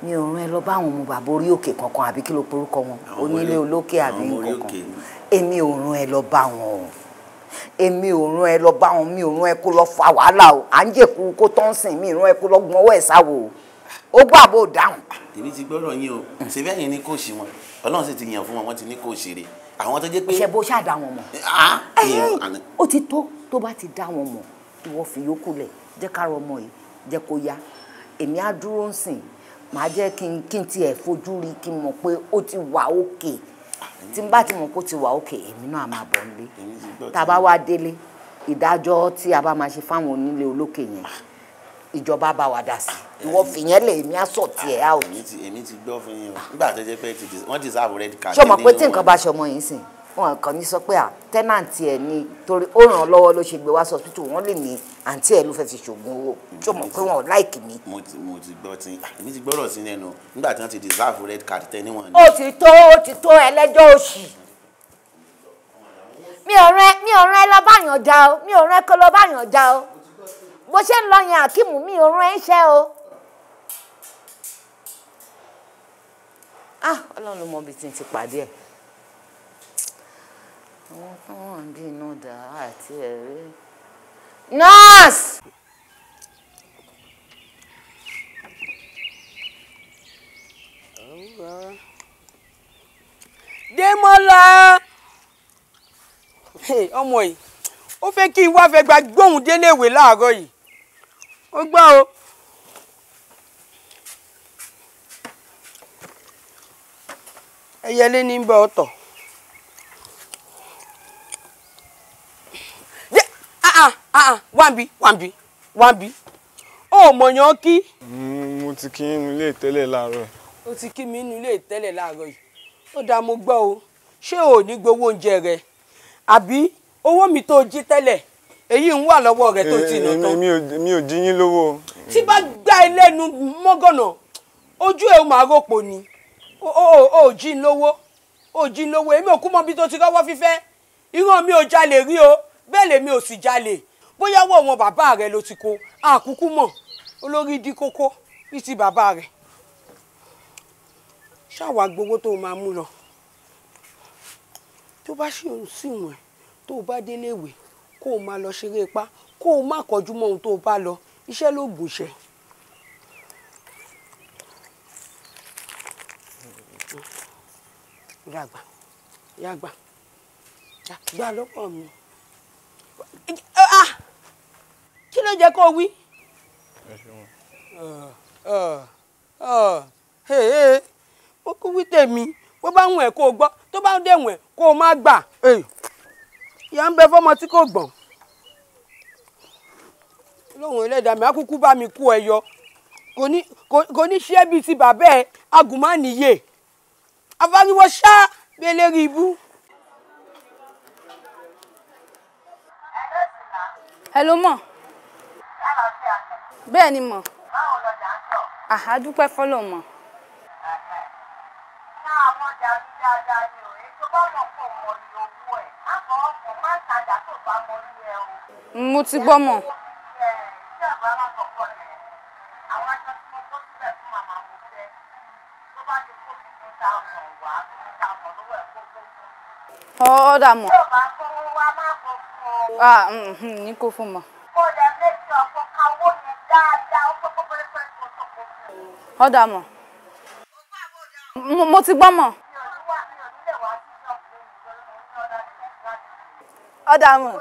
mi ò rán ẹ lọ bá àwọn ọmọ bàbá orí òkè kankan àbí kí ló porúkọ wọn, onílé olókè àbí nǹkankan. Èmi ò rán ẹ lọ bá wọn o, èmi ò rán ẹ lọ bá wọn, mi ò rán ẹ kó lọ fa wàhálà o. À ń jèkú kó tán sìn, mi ò rán ẹ kó lọ gbọn ọwọ́ ẹ̀ sáwò o. Ó gbà bó dáhùn. Èmi ti gbọ́rọ̀ yín o, ṣe bẹ́ẹ̀ yẹn ní kò sí wọn, Ọlọ́run sì ti yàn fún wọn, wọ́n ti ní kò ṣeré àwọn tó jẹ́ pé. Ṣe bó ṣáà dá wọn mọ̀? Ó ti tó, tó bá ti dá wọn mọ̀, ìwọ fi yókù lẹ̀, jẹ́ ká rọ ọmọ yìí, jẹ́ kó yá. Èmi á dúró ń sìn, màá jẹ́ kí n tiẹ̀ fojú rí, kí n mọ̀ pé ó ti wà òkè. Tí n bá ti mọ̀ pé ó ti wà òkè, èmi náà máa bọ̀ nílé. Tá a bá wá délé, ìdájọ́ tí a bá máa ṣe fáwọn onílé olókè yẹn, ìjọba bá wa dá sí. Ìwọ fìyẹn lè, èmi á sọ tiẹ̀ out. Èmi ti gbọ́ fún yín o, nígbà tó jẹ́ pé wọ́n deserve red card. Ṣé o mọ̀ pé tí nǹkan bá ṣe ọmọ yìí sìn, wọn kàn ní sọ pé à tẹ́nàntì ẹ̀ ni, torí ó ràn án lọ́wọ́ ló ṣe gbé wá sọ́sítù, wọ́n lè ní àǹtí ẹ̀ ló fẹ́ fi ṣògùn owó. Ṣé o mọ̀ pé wọn ò láìkì mi? Mo ti gbọ́ tí èmi ti gbọ́rọ̀ sí lẹ́nu nígbà tí wọ́n ti deserve red card tẹ́ níwọ̀n. Ó ti tó, ó ti tó, ẹlẹ́jọ́ òṣì. Mi ò rán ẹ lọ báyàn já o, mi ò rán ẹ kó lọ báyàn já o. Bó ṣe ń lọ yẹn Akeem, mi ò rán ẹ iṣẹ́ o. Ah, Ọlọ́run ló mọ ibi tí n ti pàdé ẹ̀. Àwọn tó wà ń bí iná dà àti ẹ̀rí. Nọ́ọ̀sì! Démọ́lá, ọmọ yìí ó fẹ́ kí n wá fẹ́ gba gbóhùn déléèwé láàárọ̀ yìí, ó gbọ́ o. Ẹyẹlé ní bẹ ọ̀tọ̀. Wáńbí wáńbí wáńbí, ó mọ̀yàn kí. Mo ti kí inú ilé tẹ́lẹ̀ láàárọ̀. Ó ti kí mi nínú ilé tẹ́lẹ̀ láàárọ̀ yìí. Ó dáa, mo gbọ́ o. Ṣé o ò ní gbowó oúnjẹ rẹ? Àbí owó mi tó jí tẹ́lẹ̀, èyí ń wà lọ́wọ́ rẹ tó ti nà tán. Mi ò jí yín lówó. Tí bá gbá ẹ lẹ́nu mọ́gànà, ojú ẹ̀ ó máa ròpò ni. Ó jí ń lówó, ó jí ń lówó. Èmi ò kú mọ bí tó ti rọ́wọ́ fífẹ́. Ìran mi ò jalè rí o, bẹ́ẹ̀ lèmi ò sì jalè. Bóyá wọ̀ wọn bàbá rẹ ló ti kó, àkúkú mọ̀, olórí dí kókó bí ti bàbá rẹ. Ṣáwa gbowó tó máa mú lọ. Tó bá ṣì ń sìnwọ̀n ẹ̀, tó o bá délé ìwé, kó o máa lọ ṣeré ipá, kó o má kọjú mọ́ ohun tó o bá lọ, iṣẹ́ ló gùnṣẹ́. Yàgbà, yàgbà, gbà lọ́pọ̀ mi. Kí ló jẹ́ kó o wí? Ó kú wí tèmi, bó bá wùn ẹ́ kó o gbọ́, tó bá dẹ̀ wùn ẹ́ kó o má gbà. Ìyá ń bẹ fọ́mọ tí kò gbọ́n. Lóhùn ẹlẹ́dàá mi, á kúkú bá mi kú ẹ yọ. Kò ní ṣe bíi ti bàbá ẹ, agùnmánìyè. Afáríwọ ṣá bí eléri ibú. Hello mọ̀. Bẹ́ẹ̀ ni mọ̀. Àhá dúpẹ́ fọ́lọ̀ mọ̀. Mo ti gbọ́ mọ̀. Ọ̀dà mọ̀. Ní kò fún mọ̀. Ọ̀dà mọ̀. Mo ti gbọ́ mọ̀. Ọ̀dà mọ̀.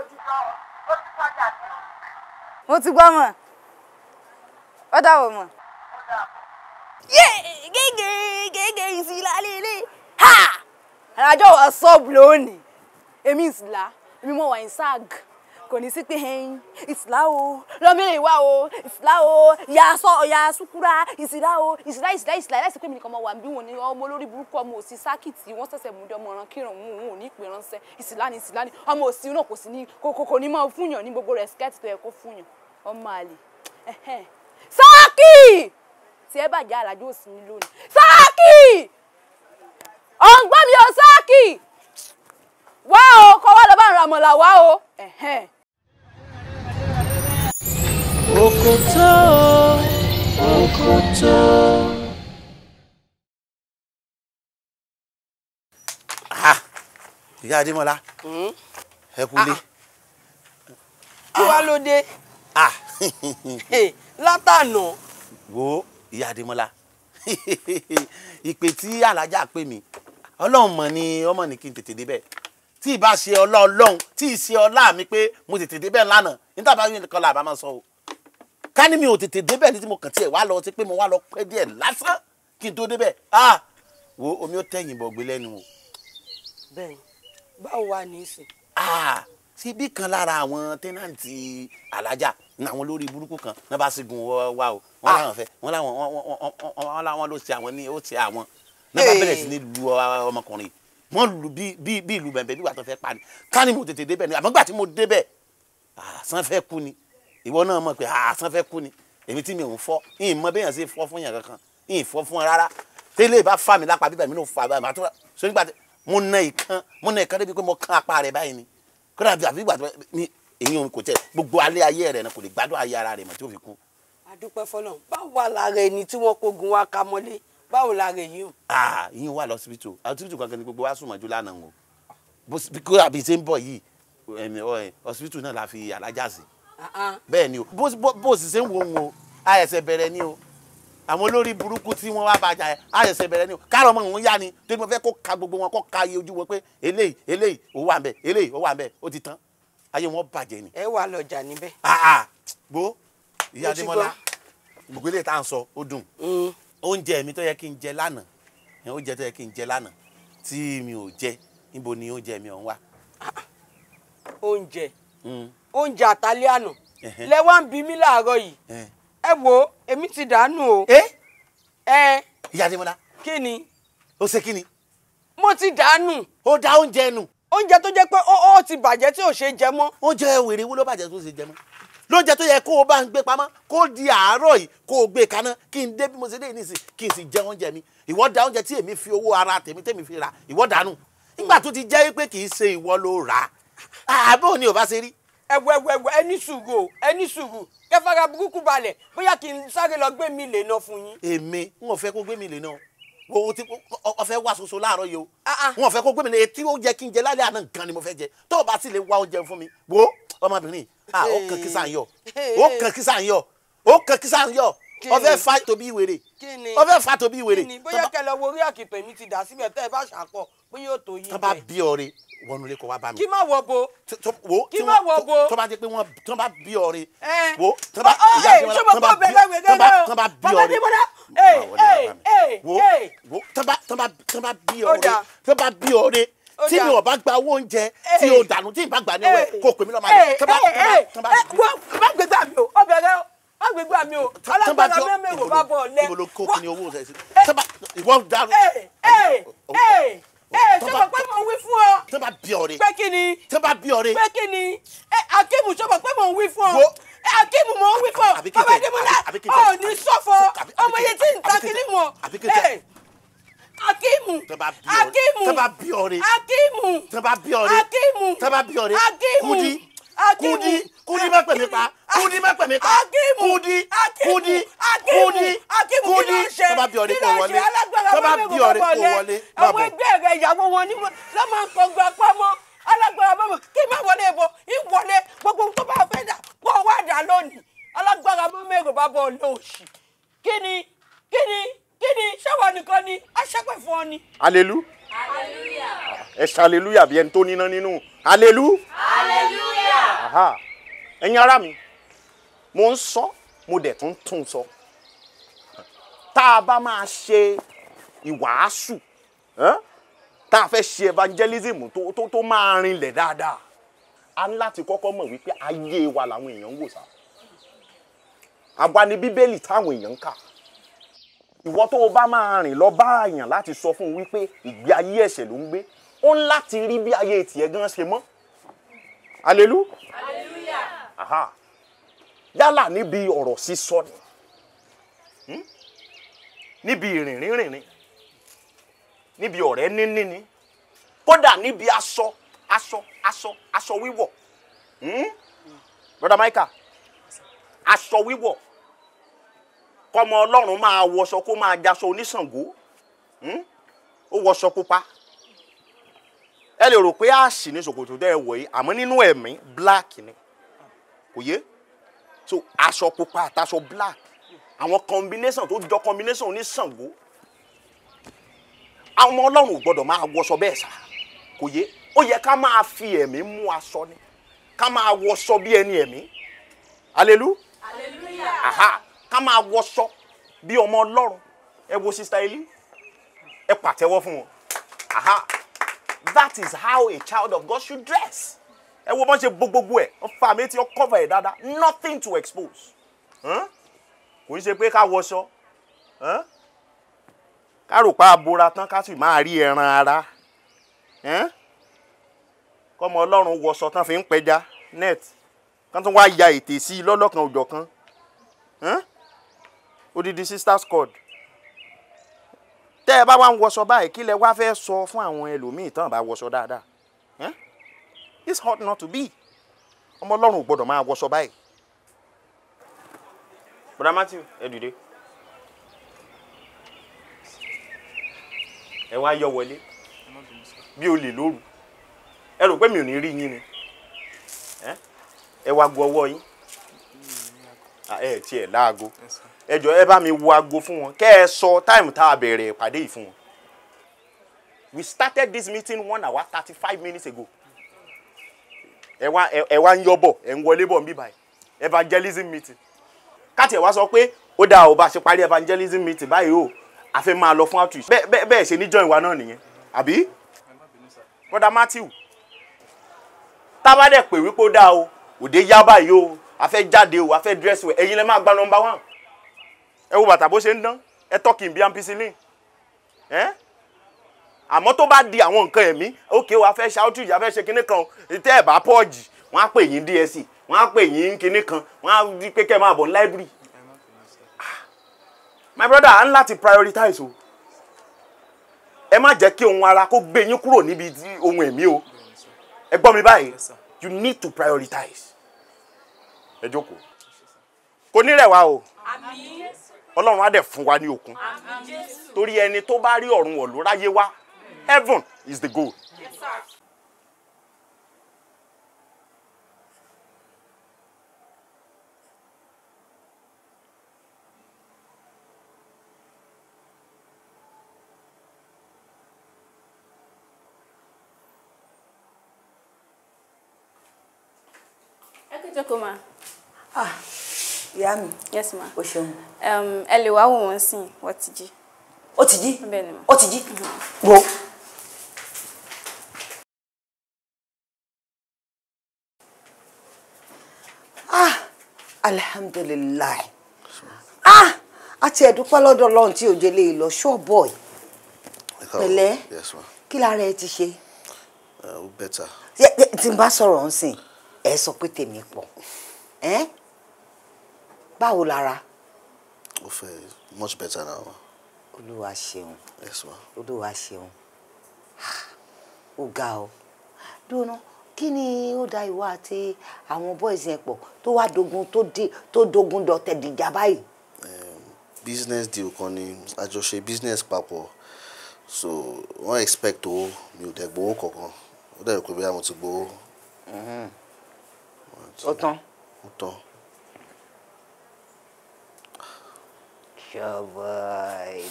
Mo ti gbọ́ mọ̀. Ọ̀dà wọ̀ mọ̀. Yé gègé gègé ìsìlá lélẹ̀. Ha! Àjọ wà sọ́ọ̀bù lónìí. Èmi ìsìlá, èmi mọ̀ wà ní ság. Kò ní sí pé ẹyin ìsìlá o, lọ́mìnira ìwà o, ìsìlá o, ìyá sọ ọ̀yà sukura, ìsìlá o, ìsìlá ìsìlá ìsìlá láìsí pé mi nìkan mọ̀ wà bí wọn ní ọmọ olórí burúkú ọmọ òsì sákìtì wọ́n ṣẹ̀ṣẹ̀ mú dé ọmọ ọ̀ràn kírun mú òun ò ní ìpè ránṣẹ́ ìsìlá ni ìsìlá ni ọmọ òsì náà kò sí ní kò ní máa fúnyàn ní gbogbo rẹ̀ skẹ́ẹ̀tì tó yẹ kó fúnyàn ọmọ àlè. Sáàkì! Tí ẹ bàjẹ́ àlàjò òsì ní lónìí. Sáàkì! Ọ̀ǹgbọ́n mi ò sáàkì! Wá o, kọ́ wá lọ bá ń ra àmọ̀là wá o. Òkòtó, òkòtó. Ìyá Adémọ́lá, ẹ kú lé. Kí wá ló dé? Látànà. Wo Ìyá Adémọ́lá, ìpè tí alájà pè mí, Ọlọ́run mọ̀ ni ọmọ ní kí n tètè débẹ̀. Tí ì bá ṣe ọlá Ọlọ́run, tí ì ṣe ọlá mi pé mo tètè débẹ̀ lánàá, níta bá yín kan là bá máa sọ o. Ká ní mi ò tètè débẹ̀ ní tí mo kàn tiẹ̀ wá lọ sí pé mo wá lọ pẹ́ díẹ̀ lásán kí n tó débẹ̀. Wo omi ó tẹ̀yìn bọ̀ gbé lẹ́nu o. Bẹ́ẹ̀ni, báwo wà ní ìsìn? Ṣé bí kan lára àwọn tẹ́nàntì alájà ní àwọn olórí burúkú kan náà bá sígun wá o, wọ́n láwọn fẹ́, wọ́n láwọn ló ṣe àwọn ní ó ṣe àwọn náà bá bẹ̀rẹ̀ sí ní lu ọmọkùnrin, wọ́n lu bí ìlú bẹ̀m̀bẹ̀ bí wàá tó fẹ́ pa ni. Ká ní mo tètè débẹ̀ ni, àmọ́ gbà tí mo débẹ̀ àsán fẹ́ kú ni. Ìwọ náà mọ̀ pé àsán fẹ́ kú ni. Èmi tí mi ò ń fọ́, ìyìn mọ béèyàn ṣe fọ́ fún yàn kankan, ìyìn fọ́ fún rárá. Tẹ́lẹ̀ bá fà mí lápá bíbẹ̀ mi ló fà báyìí, màá tún so nígbà tí mo na ìkan débi pé mo kán apá rẹ̀ báyìí ni. Kódà àbí ìgbà tó ní èyí òun kò tẹ gbogbo alẹ́ ayé rẹ̀ náà kò lè gbádùn ayé ara rẹ̀ mọ́ tí ó fi kú. A dúpẹ́ fọ́lọ́run. Báwo wà lára ẹni tí wọ́n kógun wá ká mọ́lé? Báwo lára èyí o? Ìyín wà lọ́sibítù. Ọsibítù kankan ni gbogbo wa sùn mọ́jú lánàá o. Kódà bí ṣe ń bọ̀ yìí, ọsibítù náà la fi alájà sí. Bẹ́ẹ̀ ni o, bó sì ṣe ń wo òun o, àìsẹ̀ bẹ̀rẹ̀ ni o. Àwọn olórí burúkú tí wọ́n wá bàjá ẹ̀ àìsẹ̀ bẹ̀rẹ̀ ni o. Káàrọ̀ ọmọ òun yá ni, torí mo fẹ́ kó ka gbogbo wọn, kó ka iye ojú wọn pé eléyìí eléyìí ó wà ńbẹ̀, eléyìí ó wà ńbẹ̀, ó ti tán. Ayé wọn bàjẹ́ ni. Ẹ wà lọ́jà níbẹ̀. Gbó Ìyá Adémọ́lá, gbogbo eléyìí tá à ń sọ ó dùn. Oúnjẹ mi tó yẹ kí n jẹ lánàá, oúnjẹ tó yẹ kí n jẹ lánàá tí mi ò jẹ, níbo ni oúnjẹ mi ọ̀hún wà? Oúnjẹ oúnjẹ àtàlẹ́ àná lẹ wá ń bi mí láàárọ̀ yìí. Ẹ wo èmi ti dànù o. Ìyá Adémọ́lá, Kí ni? Ó ṣe kí ni? Mo ti dànù. Ó da oúnjẹ nù. Oúnjẹ tó jẹ́ pé ó ti bàjẹ́ tí ò ṣe jẹ mọ́. Oúnjẹ wèrè wo ló bàjẹ́ tó ṣe jẹ mọ́? Lóúnjẹ tó yẹ kó o bá ń gbé pamọ́ kó di àárọ̀ yìí kó o gbé kaná kí n dé bí mo ṣe dé nísìn kí n sì jẹ oúnjẹ mi. Ìwọ da oúnjẹ tí èmi fi owó ara tèmi tèmi fi rà, ìwọ dànù. Nígbà tó ti jẹ́ pé kì í ṣe ìwọ ló rà á, àbó ni ò bá ṣe rí. Ẹwẹ ẹ ní sùúrù, ẹ ní sùúrù, kẹfàrà burúkú balẹ̀, bóyá kí n sáré lọ gbé mi lè ná fún yín. Èmi n ò fẹ́ kó gbé mi lè ná o, ti o fẹ́ wá ṣoṣo láàárọ̀ yìí o, n ò fẹ́ kó gbé mi lè etí oúnjẹ kí n jẹ lálẹ́ àná nǹkan ni mo fẹ́ jẹ, tó o bá sì lè wá oúnjẹ fún mi wo ọmọbìnrin ó kàn kí sàn yọ, ó kàn kí sàn yọ, ó kàn kí sàn yọ, ó fẹ́ fa tóbi wèrè, ó fẹ́ fa tóbi wèrè. Bóyá kẹ lọ wo orí àkìtàn èmi ti dà síbẹ̀ tẹ́ ẹ bá ṣàpọ̀ bóyá ó tó yín. Tó bá bí ọ̀rẹ́ wọnú ilé kó wá bá mi. Kí má wọ bo. Kí má wọ bo. Tó bá jẹ́ pé wọ́n tó bá bí ọ̀rẹ́. Wo tó bá ìyá tó bá bí tó bá bí ọ̀rẹ́. Wo wo tó bá bí ọ̀rẹ́ tó bá bí ọ̀rẹ́ tí mi ò bá gba owó oúnjẹ tí o dànù tí n bá gbà ní ọwọ́ ẹ̀ kó pè mí lọ́mọ àlè. Tó bá má gbégbá mi o, ọbẹ̀ rẹ o, má gbégbá mi o, alágbára mẹ́mẹ́rò bá bọ̀ lẹ́. Ibo ló kó kí ni owó rẹ sí? Ìwọ dànù. Ṣé mo pé mo wí fún ọ. Tó bá bí ọ̀rẹ́. Pé kí ni. Tó bá bí ọ̀rẹ́. Pé kí ni. Akíìmù ṣé mo pé mo wí fún ọ. Akíìmù mo wí fún ọ. Bàbá Adémọ́lá ò ní sọ̀fọ̀ ọmọ yẹn tí ń ta kiri wọn. Akíìmù. Akíìmù. Tó bá bí ọ̀rẹ́. Akíìmù. Tó bá bí ọ̀rẹ́. Akíìmù. Tó bá bí ọ̀rẹ́. Akíìmù. Kúdí. Kúdí. Kúdí má pè mí pa. Kúdí má pè mí pa. Kúdí. Kúdí. Kúdí. Kúdí. Tó bá bí ọ̀rẹ́ kó wọlé. Tó bá bí ọ̀rẹ́ kó wọlé. Àwọn ẹgbẹ́ rẹ̀ ìyàwó wọn ni ló máa ń kọgbà pamọ́. Alágbára mọ́mọ́ kí má wọlé bọ̀ ìwọlé gbogbo tó bá fẹ́ dà kó wá dà lónìí. Alágbára mọ́mọ́ èrò bá bọ̀ lóòṣì. Kí ni kí ni kí ni ṣáwa nìkan ni aṣẹ́pẹ̀ fún ọ ni. Alelu. Hallelujah. Ẹ ṣe hallelujah bí ẹni tó níná nínú. Alelu. Hallelujah. Ẹ̀yin ará mi, mo ń sọ, mo dẹ̀ tún tún sọ. Tá a bá máa ṣe ìwàásù, tá a fẹ́ ṣe evangelism tó máa rinlẹ̀ dáadáa, a ní láti kọ́kọ́ mọ̀ wípé ayé wa làwọn èèyàn ń wò sá. Àwa ni Bíbélì táwọn èèyàn ń kà. Ìwọ tó o bá máa rìn lọ bá àyàn láti sọ fún un wípé ìgbé ayé ẹ̀ṣẹ̀ ló ń gbé, ó ń láti rí bí ayé tiẹ̀ gan ṣe mọ́. Alelu. Hallelujah. Aha. Yálà níbi ọ̀rọ̀ sísọ ni, níbi ìrìn rírìn ni, níbi ọ̀rẹ́ níní ni, kódà níbi aṣọ aṣọ aṣọ aṣọ wíwọ̀. Brother Micah, aṣọ wíwọ̀, kọ́mọ Ọlọ́run máa wọṣọ kó máa jaṣọ oníṣàngó, ó wọṣọ pupa. Ẹ lè rò pé àṣì ní ṣòkòtò tẹ́ ẹ wọ̀ yìí, àmọ́ nínú ẹ̀mí black ni, kò yé? So aṣọ pupa àtàṣọ black, àwọn combination tó jọ combination oníṣàngó. Àwọn ọmọ Ọlọ́run ò gbọ́dọ̀ máa wọṣọ bẹ́ẹ̀ sá, kò yé? Ó yẹ ká máa fi ẹ̀mí mú aṣọ ni, ká máa wọṣọ bí ẹni ẹ̀mí. Alelu. Hallelujah. Aha. Ká máa wọṣọ bí ọmọ Ọlọ́run. Ẹ wo Sister Eli, ẹ pàtẹ́wọ́ fún wọn. Aha. That is how a child of God should dress. Ẹ wo bọ́n ṣe bo gbogbo ẹ̀, ó fa mi tí ó cover ẹ̀ dáadáa, nothing to expose. Kò ń ṣe pé ká wọṣọ, ká rò pa abora tán ká sì máa rí ẹran ara. Kọ́mọ Ọlọ́run wọṣọ tán fi ń pẹja net, kán tún wá ya ètè sí i lọ́lọ́kan òjọ̀kan. Odidi sister's cord. Tẹ́ ẹ bá wá ń wọṣọ báyìí, kí lẹ wá fẹ́ sọ fún àwọn ẹlòmíì tán bá wọṣọ dáadáa? It's hard not to be. Ọmọ Ọlọ́run ò gbọ́dọ̀ máa wọṣọ báyìí. Brother Matthew, ẹ dìde. Ẹ wá yọ wọlé bí olè lóru. Ẹ rò pé mi ò ní rí yín ni. Ẹ wá gu ọwọ́ yín. Ẹ tiẹ̀ láago. Ẹ jọ̀ọ́ ẹ bá mi wo aago fún wọn. Kẹ́ ẹ sọ táìmù tá a bẹ̀rẹ̀ ìpàdé yìí fún wọn. We started this meeting 1 hour 35 minutes ago. Ẹ wá ń yọ bọ̀, ẹ ń wọlé bọ̀ ń bí báyìí. Evangelism meeting. Káàtì ẹ̀ wá sọ pé ó dáa ò bá ṣe parí evangelism meeting báyìí o, a fẹ́ máa lọ fún outreach. Bẹ́ẹ̀ ṣe ní join wa náà nìyẹn, àbí? Brother Matthew, tá bá dẹ̀ pè wípé ó dáa o, òde yá báyìí o, a fẹ́ jáde o, a fẹ́ dress well, ẹ̀yin lẹ máa gba number 1. Ẹ wo bàtà bó ṣe ń dán, ẹ tọ́kì bí ampicillin. Àmọ́ tó bá di àwọn nǹkan ẹ̀mí, ókè wa fẹ́ ṣe outreach, a fẹ́ ṣe kinní kan, tẹ́ ẹ̀ bá pọ́ọ̀jì, wọ́n á pè yín DSC, wọ́n á pè yín kinní kan, wọ́n á di pé kẹ́ ẹ máa bọ̀ ní library. My brother, à ń láti prioritize o. Ẹ má jẹ́ kí ohun ara kó gbé yín kúrò níbi ohun ẹ̀mí o. Ẹ gbọ́ mi báyìí, you need to prioritize. Ẹ jókòó. Kò ní rẹ̀ wá o. Ọlọ́run á dẹ̀ fún wa ní okun. Torí ẹni tó bá rí ọ̀run wọ̀ ló ráyé wá. Heaven is the goal. Yes, sir. Ẹ kú jókòó ma. Ah, ìyá mi. Yes ma. O ṣeun. Ẹ lè wá wò wọ́n sìn, wọ́n ti jí. Ó ti jí? Bẹ́ẹ̀ ni ma. Ó ti jí? Wo. Ah, alhamdulillah. Ah, a ti ẹ̀dúpẹ́ lọ́dọ̀ Ọlọ́run tí òjò lè lọ sure boy. Pẹ̀lẹ́. Yes ma. Kí lára ẹ ti ṣe? Ó better. Tí n bá sọ̀rọ̀ ń sìn, ẹ sọ pé tèmi pọ̀. Báwo lára? Ó fẹ́ much better now. Olúwa ṣeun. Yes ma. Olúwa ṣeun. Ó ga ọ. Dúró, kí ni ó da ìwọ àti àwọn boys yẹn pọ̀ tó wá dogun tó dogun dọ̀tẹ̀ dìjà báyìí? Business deal kan ni, a jọ ṣe business papọ̀, so wọ́n expect owó, mi ò dẹ̀ gbowó kankan, ó dẹ̀ rò pé bóyá mo ti gbowó. Ó tán. Ó tán. Sure boy.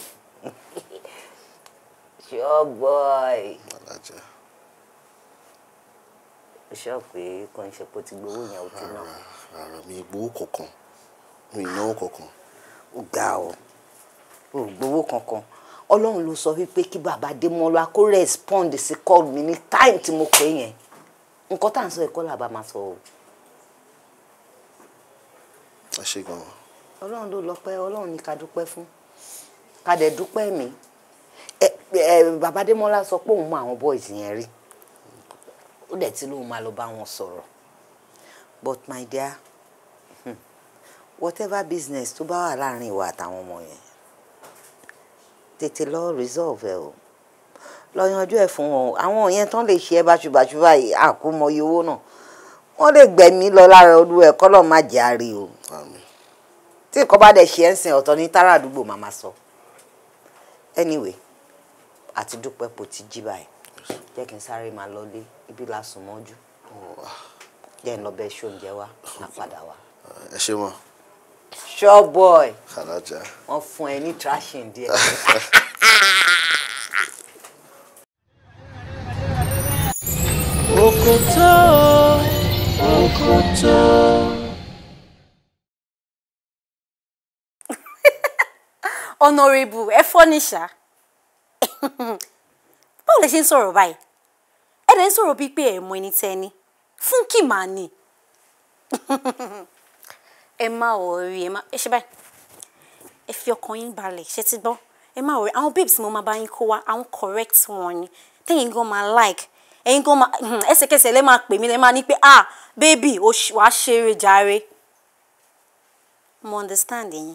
Sure boy. Alájà. Ó ṣọ́ pé kò ń ṣe pé ó ti gbowó yẹn ó ti ná. Rárá, mi gbowó kankan, mi náwó kankan. Ó ga ọ, ó gbowó kankan. Ọlọ́run ló sọ wípé kí bàbá Démọ́lá kó respond sí call mi ní time tí mo pè yẹn. Nǹkan tá à ń sọ ẹ̀kọ́ làbá máa sọ o. Ẹ ṣé gan-an. Ọlọ́run ló lọ́pẹ́, Ọlọ́run ní ká dúpẹ́ fún, ká dẹ̀ dúpẹ́ mi. Bàbá Démọ́lá sọ pé òun mọ àwọn boys yẹn rí, ó dẹ̀ tí lóun máa lọ bá wọn sọ̀rọ̀. But my dear, whatever business tó bá wà láàrin ìwà àtàwọn ọmọ yẹn, tètè lọ resolve ẹ o, lọ yanjú ẹ fún wọn. Àwọn yẹn tán lè ṣe ẹ báṣubàṣu báyìí, àkómọye owó náà wọ́n lè gbẹ̀mí lọ lára olú ẹ̀, kọ́lọ́ má jẹ́ àárẹ̀ o. Tí nǹkan bá dẹ̀ ṣe ẹ́ ń sìn, ọ̀tọ̀ ní tààrà àdúgbò màmá sọ. Anyway, àti dúpẹ́ pò ti jí báyìí. Jẹ́ kí n sáré máa lọlé, ibi la sùn mọ́jú. Jẹ́ n lọ bẹ ṣóúnjẹ wá, má padà wá. Ẹ ṣé mọ́. Sure boy. Alájà. Wọ́n fún ẹ ní trashing díẹ̀. Òkòtó, òkòtó. Honorable, ẹ fọ́ ní ṣá. Báwo lẹ ṣe ń sọ̀rọ̀ báyìí? Ẹ dẹ̀ ń sọ̀rọ̀ bíi pé ẹ mọ ẹni tẹ́ ni. Fúnkì màá ní. Ẹ má worry, ẹ má ẹ ṣe báyìí. Ẹ fi ọkàn yín balẹ̀, ṣé ti gbọ́? Ẹ má worry, àwọn babes mo máa bá yín kó wá, àwọn correct wọn ni. Tẹ́yìn gan máa like, ẹ̀yin gan máa ẹsẹ̀kẹsẹ̀ lẹ́ máa pè mí, lẹ́ máa ní pé ah baby, wàá ṣeré jàre. Mo understand yín.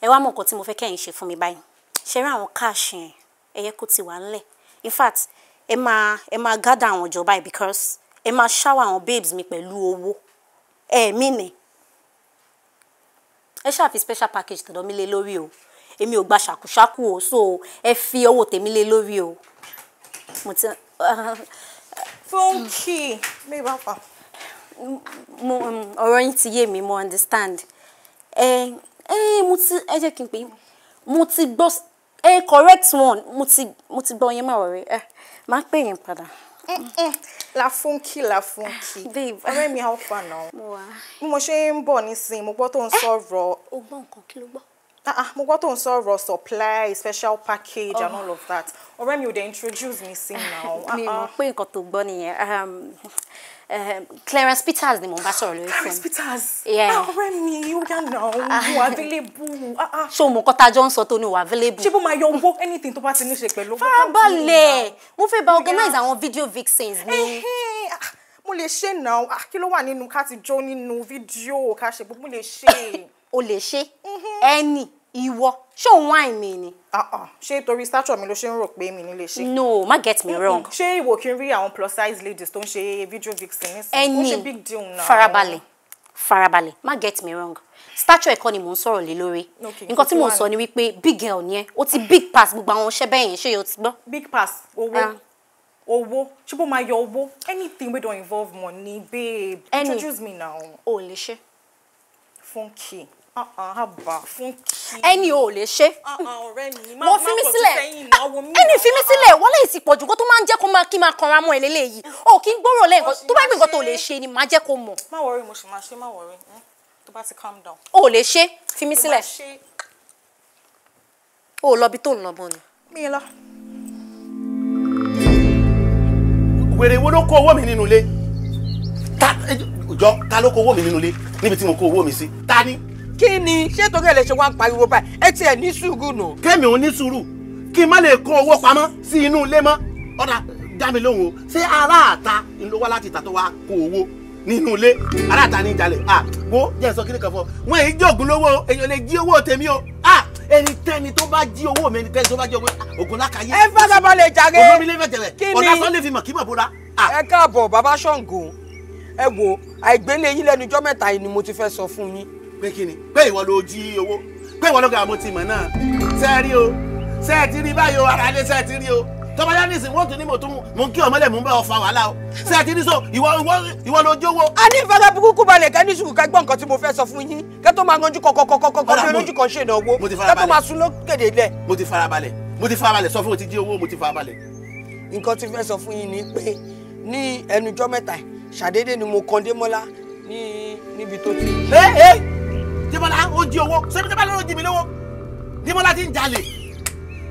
Ẹ wá mọ nǹkan tí mo fẹ́ kẹ́yìn ṣe fún mi báyìí. Ṣe rí àwọn cash yẹn, ẹ yẹ kó ti wà ńlẹ̀. In fact, ẹ máa gather àwọn jọ báyìí because ẹ máa shower àwọn babes mi pẹ̀lú owó. Ẹ mí ni. Ẹ ṣáà fi special package tọ̀dọ̀ mi lé lórí o. Èmi ò gba ṣàkúṣàkú o, so ẹ fi owó tèmi lé lórí o. Mo ti. Fúnkì, mi bá fà. Mo ọ̀rọ̀ yín ti yé mi, mo understand. Ẹ mo ti ẹ jẹ́ kí n pè yín. Mo ti gbọ́ correct one, mo ti gbọ́ yín, má worry. Ẹ máa pè yín padà. La Fúnkì, La Fúnkì. Babe. Ọ̀rẹ́ mi, how far now? Mo wà. Bí mo ṣe ń bọ̀ nísìnyí, mo gbọ́ tó ń sọ̀rọ̀. O gbọ́ nǹkan, kí ló gbọ́? Mo gbọ́ tó ń sọ̀rọ̀ supply, special package and all of that. Ọ̀rẹ́ mi ò dé introduce mi sí now. Mi mọ̀ pé nǹkan tó gbọ́ nìyẹn. Clarence Peters ni mo ń bá sọ̀rọ̀ lórí fún. Clarence Peters? Yeah. Ọ̀rẹ́ mi, ó yá náà, mo available. Ṣé o mọ̀ nǹkan tá a jọ ń sọ tó ní wà available? Ṣé bó máa yọ owó anything tó bá ti ní ṣe pẹ̀lú owó? Farabalẹ̀, mo fẹ́ bá organize àwọn video vixens ni. Mo lè ṣe náà, kí ló wà nínú ká ti jó nínú fídíò ká ṣe gbogbo mo lè ṣe. O lè ṣe ẹni ìwọ ṣé òun wáìn mi ni. Ṣé torí stature mi ló ṣe ń rò pé mi ní lè ṣe. No, má get me wrong. Ṣé ìwọ kí n rí àwọn plus size ladies tó ń ṣe video vixen nísìnyí? Ó ṣe big deal now. Farabalẹ̀, farabalẹ̀, má get me wrong. Stature ẹ̀kọ́ ni mò ń sọ̀rọ̀ lé lórí. Nǹkan tí mò ń sọ ni wípé big girl ni ẹ́, ó ti big pass gbogbo àwọn iṣẹ́ bẹ́ẹ̀ yẹn, ṣé o ti gbọ́? Big pass, owó. Owó, ṣé bó máa yọ owó? Anything wey don involve money, babe. Introduce me now. O lè ṣe. Funky. Haba, Funky. Ẹni o lè ṣe. Ọ̀rẹ́ mi, mo fi mí sílẹ̀. Ẹni fi mí sílẹ̀, wọ́n lè ti pọ̀jù kó tó máa ń jẹ́ kó máa kí máa kanra mọ́ ẹ lélẹ́yìí. O kì í gbọ́rọ̀ lẹ́yìn tó bá gbé nǹkan tó lè ṣe ni màá jẹ́ kó mọ̀. Má worry, mo ṣì máa ṣe, má worry. Tó bá ti calm down. O lè ṣe, fi mí sílẹ̀. O lọ bí tó ń lọ mọ́ ni. Mi lọ. Wèrè wo ló kó owó mi nínú ilé? Jọ, ta ló kó owó mi nínú ilé níbi tí mo kó owó mi sí? Ta ni? Kí ni ṣé torí ẹ lè ṣe wá ń pariwo báyìí? Ẹ tiẹ̀ ní sùúrù nù. Kẹ́mi ò ní sùúrù kí n má lè kó owó pamọ́ sí inú ilé mọ́. Ọ̀dà dá mi lóhùn o, ṣé aráàta ló wá láti ìta tó wá kó owó nínú ilé? Aráàta ní ìjàlè. Wo jẹ́ sọ kí ni kan fọ. Wọ́n èyí jẹ́ ògùn lówó, èyàn lè jí owó tèmi o. Ẹnikẹ́ni tó bá jí owó mi, ẹnikẹ́ni tó bá jí owó ògùn lákàyè. Ẹ farabalẹ̀ jàre. Olómi lè fẹ́ tẹ̀lẹ̀. Ọ̀dà sọ lè fi mọ̀ kí mọ̀ bóra. Ẹ káàbọ̀ bàbá Ṣàngó. Ẹ wo àìgbélé yín lẹ́nu ijọ́ mẹ́ta yìí ni mo ti fẹ́ sọ fún yín. Pé kí ni? Pé ìwọ ló jí owó. Pé ìwọ ló gbà mo ti mọ̀ náà. Ṣé ẹ rí o? Ṣé ẹ ti rí báyìí o? Ara ilé ṣé ẹ ti rí o? Tọ́ba yá nísìnyí wọ́n tún ní mo tún mo ń kí ọmọlẹ̀ mò ń bá ọ fa wàhálà o. Ṣé ẹ ti rí so ìwọ ló jówó. A ní ìfẹ́lẹ́ burúkú balẹ̀ kẹ́ ní sùúrù ká gbọ́ nǹkan tí mo fẹ́ sọ fún yín kẹ́ tó máa ranjú kọ̀kọ̀kọ̀kọ̀ bí olójú kan ṣe ìnáwó kẹ́ tó máa sun lókèdè lẹ̀. Mo ti farabalẹ̀, mo ti farabalẹ̀ sọ fún o ti jí owó, mo ti farabalẹ̀. Nǹkan tí fẹ́ sọ fún yín ni pé ní ẹnujọ́ mẹ́ta ṣàdédé ni mo kan Démọ́lá ní níbi tó ti. Démọ́lá ó jí owó, ṣé Démọ́lá ló jí mi lówó? Démọ́lá ti ń jalè.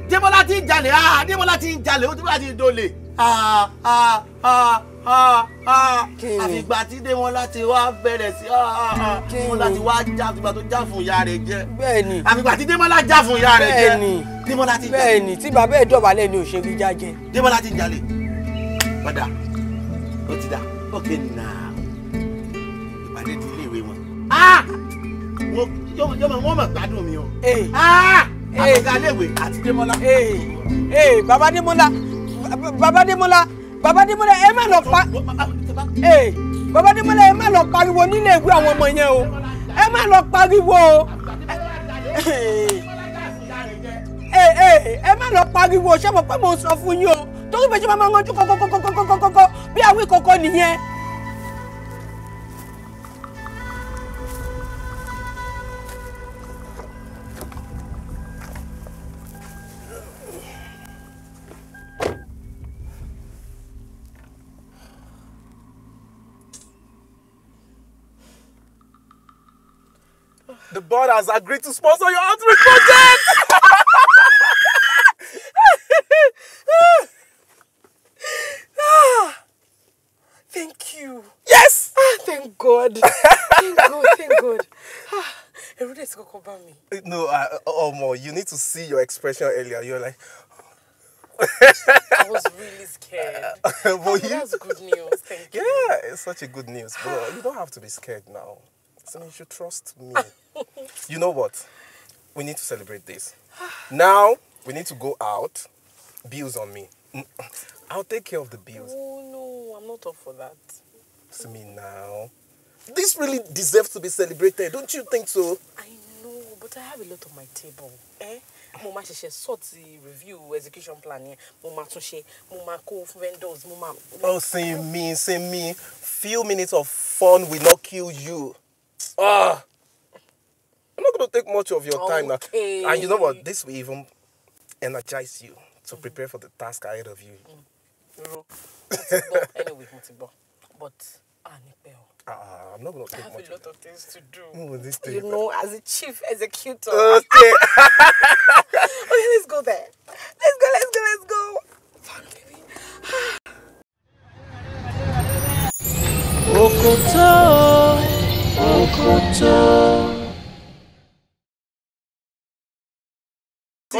Démọ́lá ti ń jalè, Démọ́lá ti ń jalè, ó Démọ́lá ti ń dolè. Àfìgbà tí Démọ́lá ti wá bẹ̀rẹ̀ sí Démọ́lá ti wá já àfìgbà tó já fún ìyá rẹ̀ jẹ. Bẹ́ẹ̀ni. Àfìgbà tí Démọ́lá já fún ìyá rẹ̀ jẹ. Bẹ́ẹ̀ni. Démọ́lá ti ń jalè. Bẹ́ẹ̀ni, tí bàbá ẹ̀ dọ̀bálẹ̀ ni òṣèré jájẹ. Démọ́lá ti ń jalè. Padà, ó ti dà, okay now. Ìpàdé ti ilé ìwé wọn. Wọ́n mọ̀ gbádùn mi o. Àtọ̀gá léèwé àti Démọ́lá. Bàbá Démọ́lá, bàbá Démọ́lá, bàbá Démọ́lá ẹ má lọ pa. Bàbá Démọ́lá ẹ má lọ pariwo nílé ìwé àwọn ọmọ yẹn o. Ẹ má lọ pariwo o. Ẹ má lọ pariwo, ṣé mo pé mo sọ fún yín o. Torí bẹ́ẹ̀ ṣe máa máa ranjú kọ́kọ́kọ́kọ́kọ́kọ́ bí àwí kọ́kọ́ nìyẹn. The board has agreed to sponsor your outreach project. Thank you. Yes. Thank God. Thank God. Thank God. Ẹ̀rù dẹ̀ ti kọ́kọ́ bá mi. No, Omo, you need to see your expression earlier. You're like, I was really scared. But that's good news. Thank you. Yeah, it's such a good news. But you don't have to be scared now. So you should trust me. You know what? We need to celebrate this. Now, we need to go out. Bills on me. I'll take care of the bills. Oh, no, I'm not up for that. Simi, now. This really deserves to be celebrated, don't you think so? I know, but I have a lot on my table. Eh? Mo máa ṣẹ̀ṣẹ̀ sort the review execution plan yẹn. Mo máa tún ṣe, mo máa kó vendors, mo máa. Oh, Simi, Simi. Few minutes of fun will not kill you. Ah, I'm not going to take much of your time now. And you know what? This will even energize you to prepare for the task ahead of you. Anyway, mo ti gbọ́. But I'm not gonna I take have much. a lot of things to do. This You thing. know, as a chief executor. Okay. Okay, let's go there. Let's go, let's go, let's go. Òkòtó, òkòtó.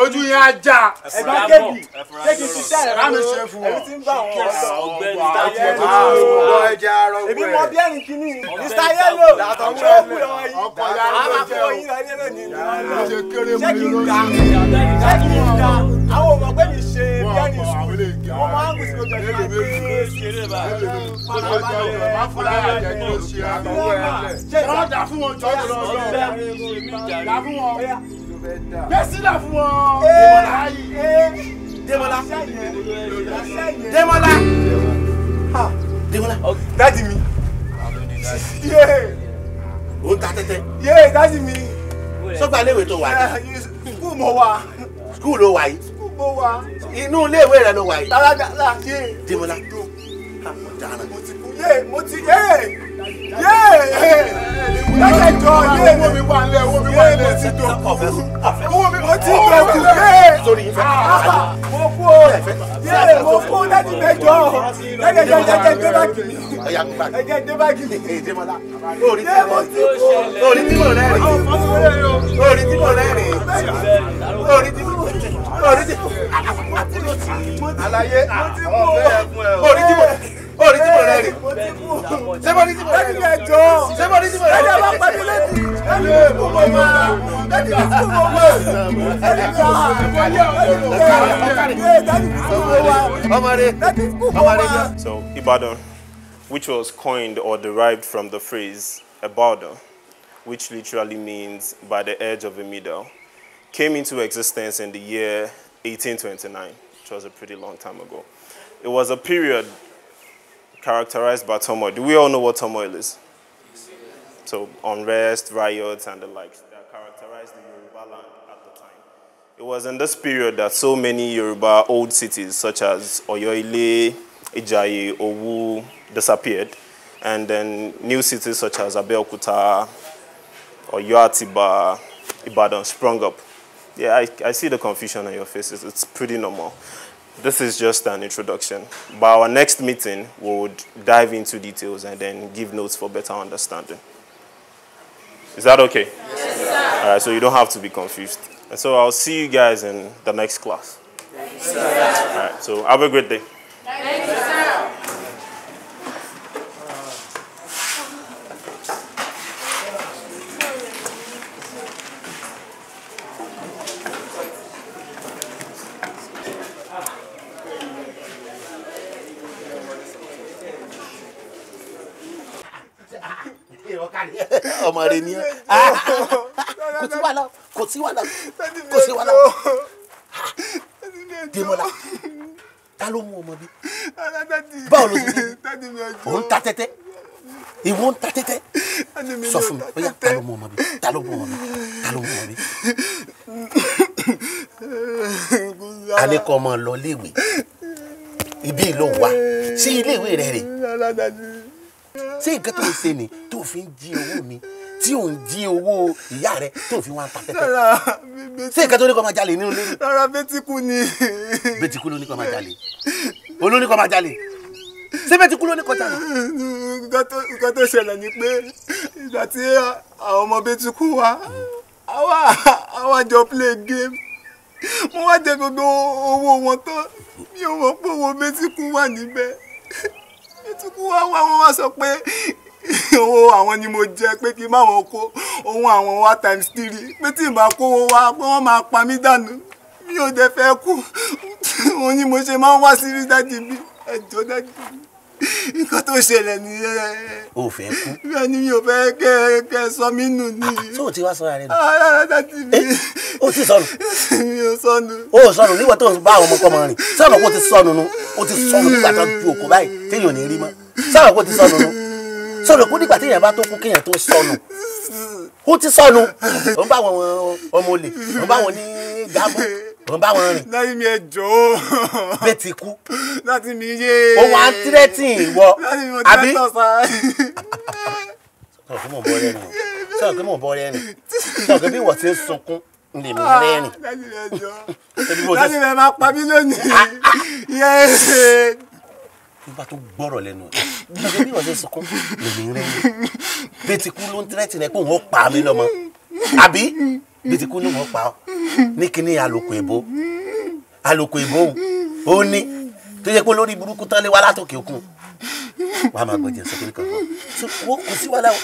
Ojú yẹn á já. Ẹ̀gbọ́n kébì, ṣé kí n ṣiṣẹ́ rẹ̀ Bá mi ṣe fún ọ. Ẹ̀rù ti ń bá àwọn ọ̀dọ́. Ọ̀gbẹ́ni Èmi mọ bí ẹ̀rìn kìíní. Mr. Yellow, ṣé ó kú lọ́wọ́ yìí? Ọkọ̀ ya ló Àwọn jẹ́ akọ o. yín lọ ilé lónìí. Ṣe kéré Ṣé kí n mú dà? Ṣé kí n dà? Àwọn ò mọ̀ pé mi ṣe bí ẹ̀rìn sùkúl. Mo máa ń gùn sí ojú ẹ̀ṣin máa ń gbé. Má fún láyà jẹ́ kí ló ṣe àtọwọ́ ẹ̀ lẹ̀. Wọ́n dà fún wọn jọ́ lọ lọ. Dà fún wọn. Gbèsè dà fún wọn. Démọ́lá. Démọ́lá. Démọ́lá. Dádì mi. Ó ń ta tẹ́tẹ́. Yé, dádì mi. Sọ́gbà iléèwé tó wà ní. Skul mo wà. Skul ló wà yìí. Skul mo wà. Inú iléèwé rẹ ló wà yìí. Rárá, yé. Démọ́lá. Ọ̀daràn. Yé, mo ti yé. Yé. Lọ́sẹ̀ jọ yé. Owó mi wà nílẹ̀, owó mi wà Yé, mo nílẹ̀. ti dòkú. Owó mi Mo ti dòkú. Yé. Sórí yín fẹ́. Mo kú o. Yé, mo kú dádì mẹ́jọ. Dádì ẹ̀jẹ̀ ẹ̀jẹ̀ dé báàgì mi. Ọ̀yà gbà. Ẹ̀jẹ̀ dé báàgì mi. Démọ́lá. Orí Yé, mo ti kú. Orí tí mò ń rẹ́rìn. Orí tí mò ń rẹ́rìn. Orí tí mò orí tí Àlàyé ọ̀fẹ́ ẹ̀ fún ẹ o. Orí tí mò orí tí mò ń rẹ́rìn. Ṣé mo ní tí mò ń Dádì rẹ́rìn? mẹ́jọ. Ṣé mo ní tí mò ń Dádì rẹ́rìn? ẹ bá pa mí létí. Dádì mi kú mo wà. Dádì mi kú mo wà. Dádì mi kú mo wà. Yé, dádì mi kú mo wà. Ọmọ rẹ. Dádì mi kú mo wà. So, Ibadan, which was coined or derived from the phrase Ibadan, which literally means by the edge of a meadow, came into existence in the year 1829, which was a pretty long time ago. It was a period characterized by turmoil. Do we all know what turmoil is? So, unrest, riots, and the likes that characterized the Yoruba land at the time. It was in this period that so many Yoruba old cities such as Oyo-Ile, Ijaye, Owu disappeared, and then new cities such as Abeokuta, Oyo Atiba, Ibadan sprung up. Yeah, I see the confusion on your faces. It's pretty normal. This is just an introduction. By our next meeting, we would dive into details and then give notes for better understanding. Is that okay? Yes, sir. All right, so you don't have to be confused. And so I'll see you guys in the next class. Yes, sir. All right, so have a great day. Thank you, sir. Ọmọ rẹ ni ẹ. Kò sí wàhálà, kò sí wàhálà, kò sí wàhálà. Démọ́lá, ta ló mú ọmọ bí? Báwo ló ṣe bí? Òun ta tẹ́tẹ́. Ìwọ ń ta tẹ́tẹ́. Sọ fún mi, ó yá, ta ló mú ọmọ bí? Ta ló mú ọmọ bí? Ta ló mú ọmọ bí? Alẹ́ kọ́ ọmọ lọ iléèwé. Ibi ló wà. Ṣé iléèwé rẹ rè? Ṣé nǹkan tó ń ṣe ni tó fi ń jí owó mi, tí ò ń jí owó ìyá rẹ tó fi wá ń ta tẹ́tẹ́? Ṣé nǹkan tó ní kó máa jalè nínú ilé ni? Rárá, Bẹ́tíkú ni. Bẹ́tíkú ló ní kó máa jalè. Olú ní kó máa jalè. Ṣé Bẹ́tíkú ló ní kó jalè? Nǹkan tó ṣẹlẹ̀ ni pé ìgbà tí àwọn ọmọ Bẹ́tíkú wá, àwa jọ play game. Mo wá jẹ gbogbo owó wọn tán. Mi ò mọ̀ pé owó Bẹ́tíkú wà níbẹ̀. Bẹ́tíkú wá wá wọ́n wá sọ pé owó àwọn ni mo jẹ, pé kí n má wọn kó owó àwọn wá times 3, pé tí n bá kówó wá pé wọ́n máa pa mí dànù. Mi ò dẹ̀ fẹ́ kú. Òun ni mo ṣe máa ń wá sí rí dádì mi. Ẹ jọ̀ọ́ dádì mi, nǹkan tó ṣẹlẹ̀ nìyẹn. O ò fẹ́ kú. Bẹ́ẹ̀ ni, mi ò fẹ́ kẹ́ sọ mí nù ni. Ṣé o ti wá sọ́ra rẹ nù? Rárá dádì mi. O ti sọnù. Mi ò sọnù. O ò sọnù níwọ̀n tó ń bá àwọn ọmọkọ́mọ rìn. Sọ̀rọ̀ kó ti sọnù nu. O ti sọnù nígbà tó ju òkú báyìí téèyàn ò ní rí mọ́. Sọ̀rọ̀ kó ti sọnù nu. Sọ̀rọ̀ kó nígbà téèyàn bá tó kú kéèyàn tó sọnù. O ti sọnù. O ń bá àwọn ọmọ olè, o ń bá àwọn ní gábọ̀, Ò ń bá wọn rìn. Daddy mi, ẹ jọ̀ọ́. Bẹ́ẹ̀ ti kú. Daddy mi, yé. Ó wá ń tírẹ́tì ìwọ. Daddy mi, mo àbí? tẹ́tọ̀ sá. Sọ̀rọ̀ pé mò ń bọ́ rẹ́rìn o. Sọ̀rọ̀ pé mò ń bọ́ rẹ́rìn. Sọ̀rọ̀ pé bí ìwọ ti ń sunkún ń lè mí rẹ́rìn. Daddy mi, ẹ jọ̀ọ́. Ebi bó ti Daddy mi, ẹ máa pa mí lónìí. Yé. Nígbà tó gbọ́rọ̀ lẹ́nu ẹ̀. Sọ̀rọ̀ pé bí ìwọ ti ń sunkún lè mí rẹ́rìn. Bẹ́ẹ̀ ti kú ló ń tírẹ́tì rẹ pé òun ó pa mí lọ́mọ. Àbí? Bẹ́ẹ̀ ti kú ló ń pa ọ́. Ní kíní àlòkù èbó. Àlòkù èbó òun. Ó ní tó yẹ pé lórí burúkú tán lé wá látòkè òkun. Wàá máa gbọ́jẹ̀ sọ kíní kan fún ọ. So, wo kò sí wàhálà o.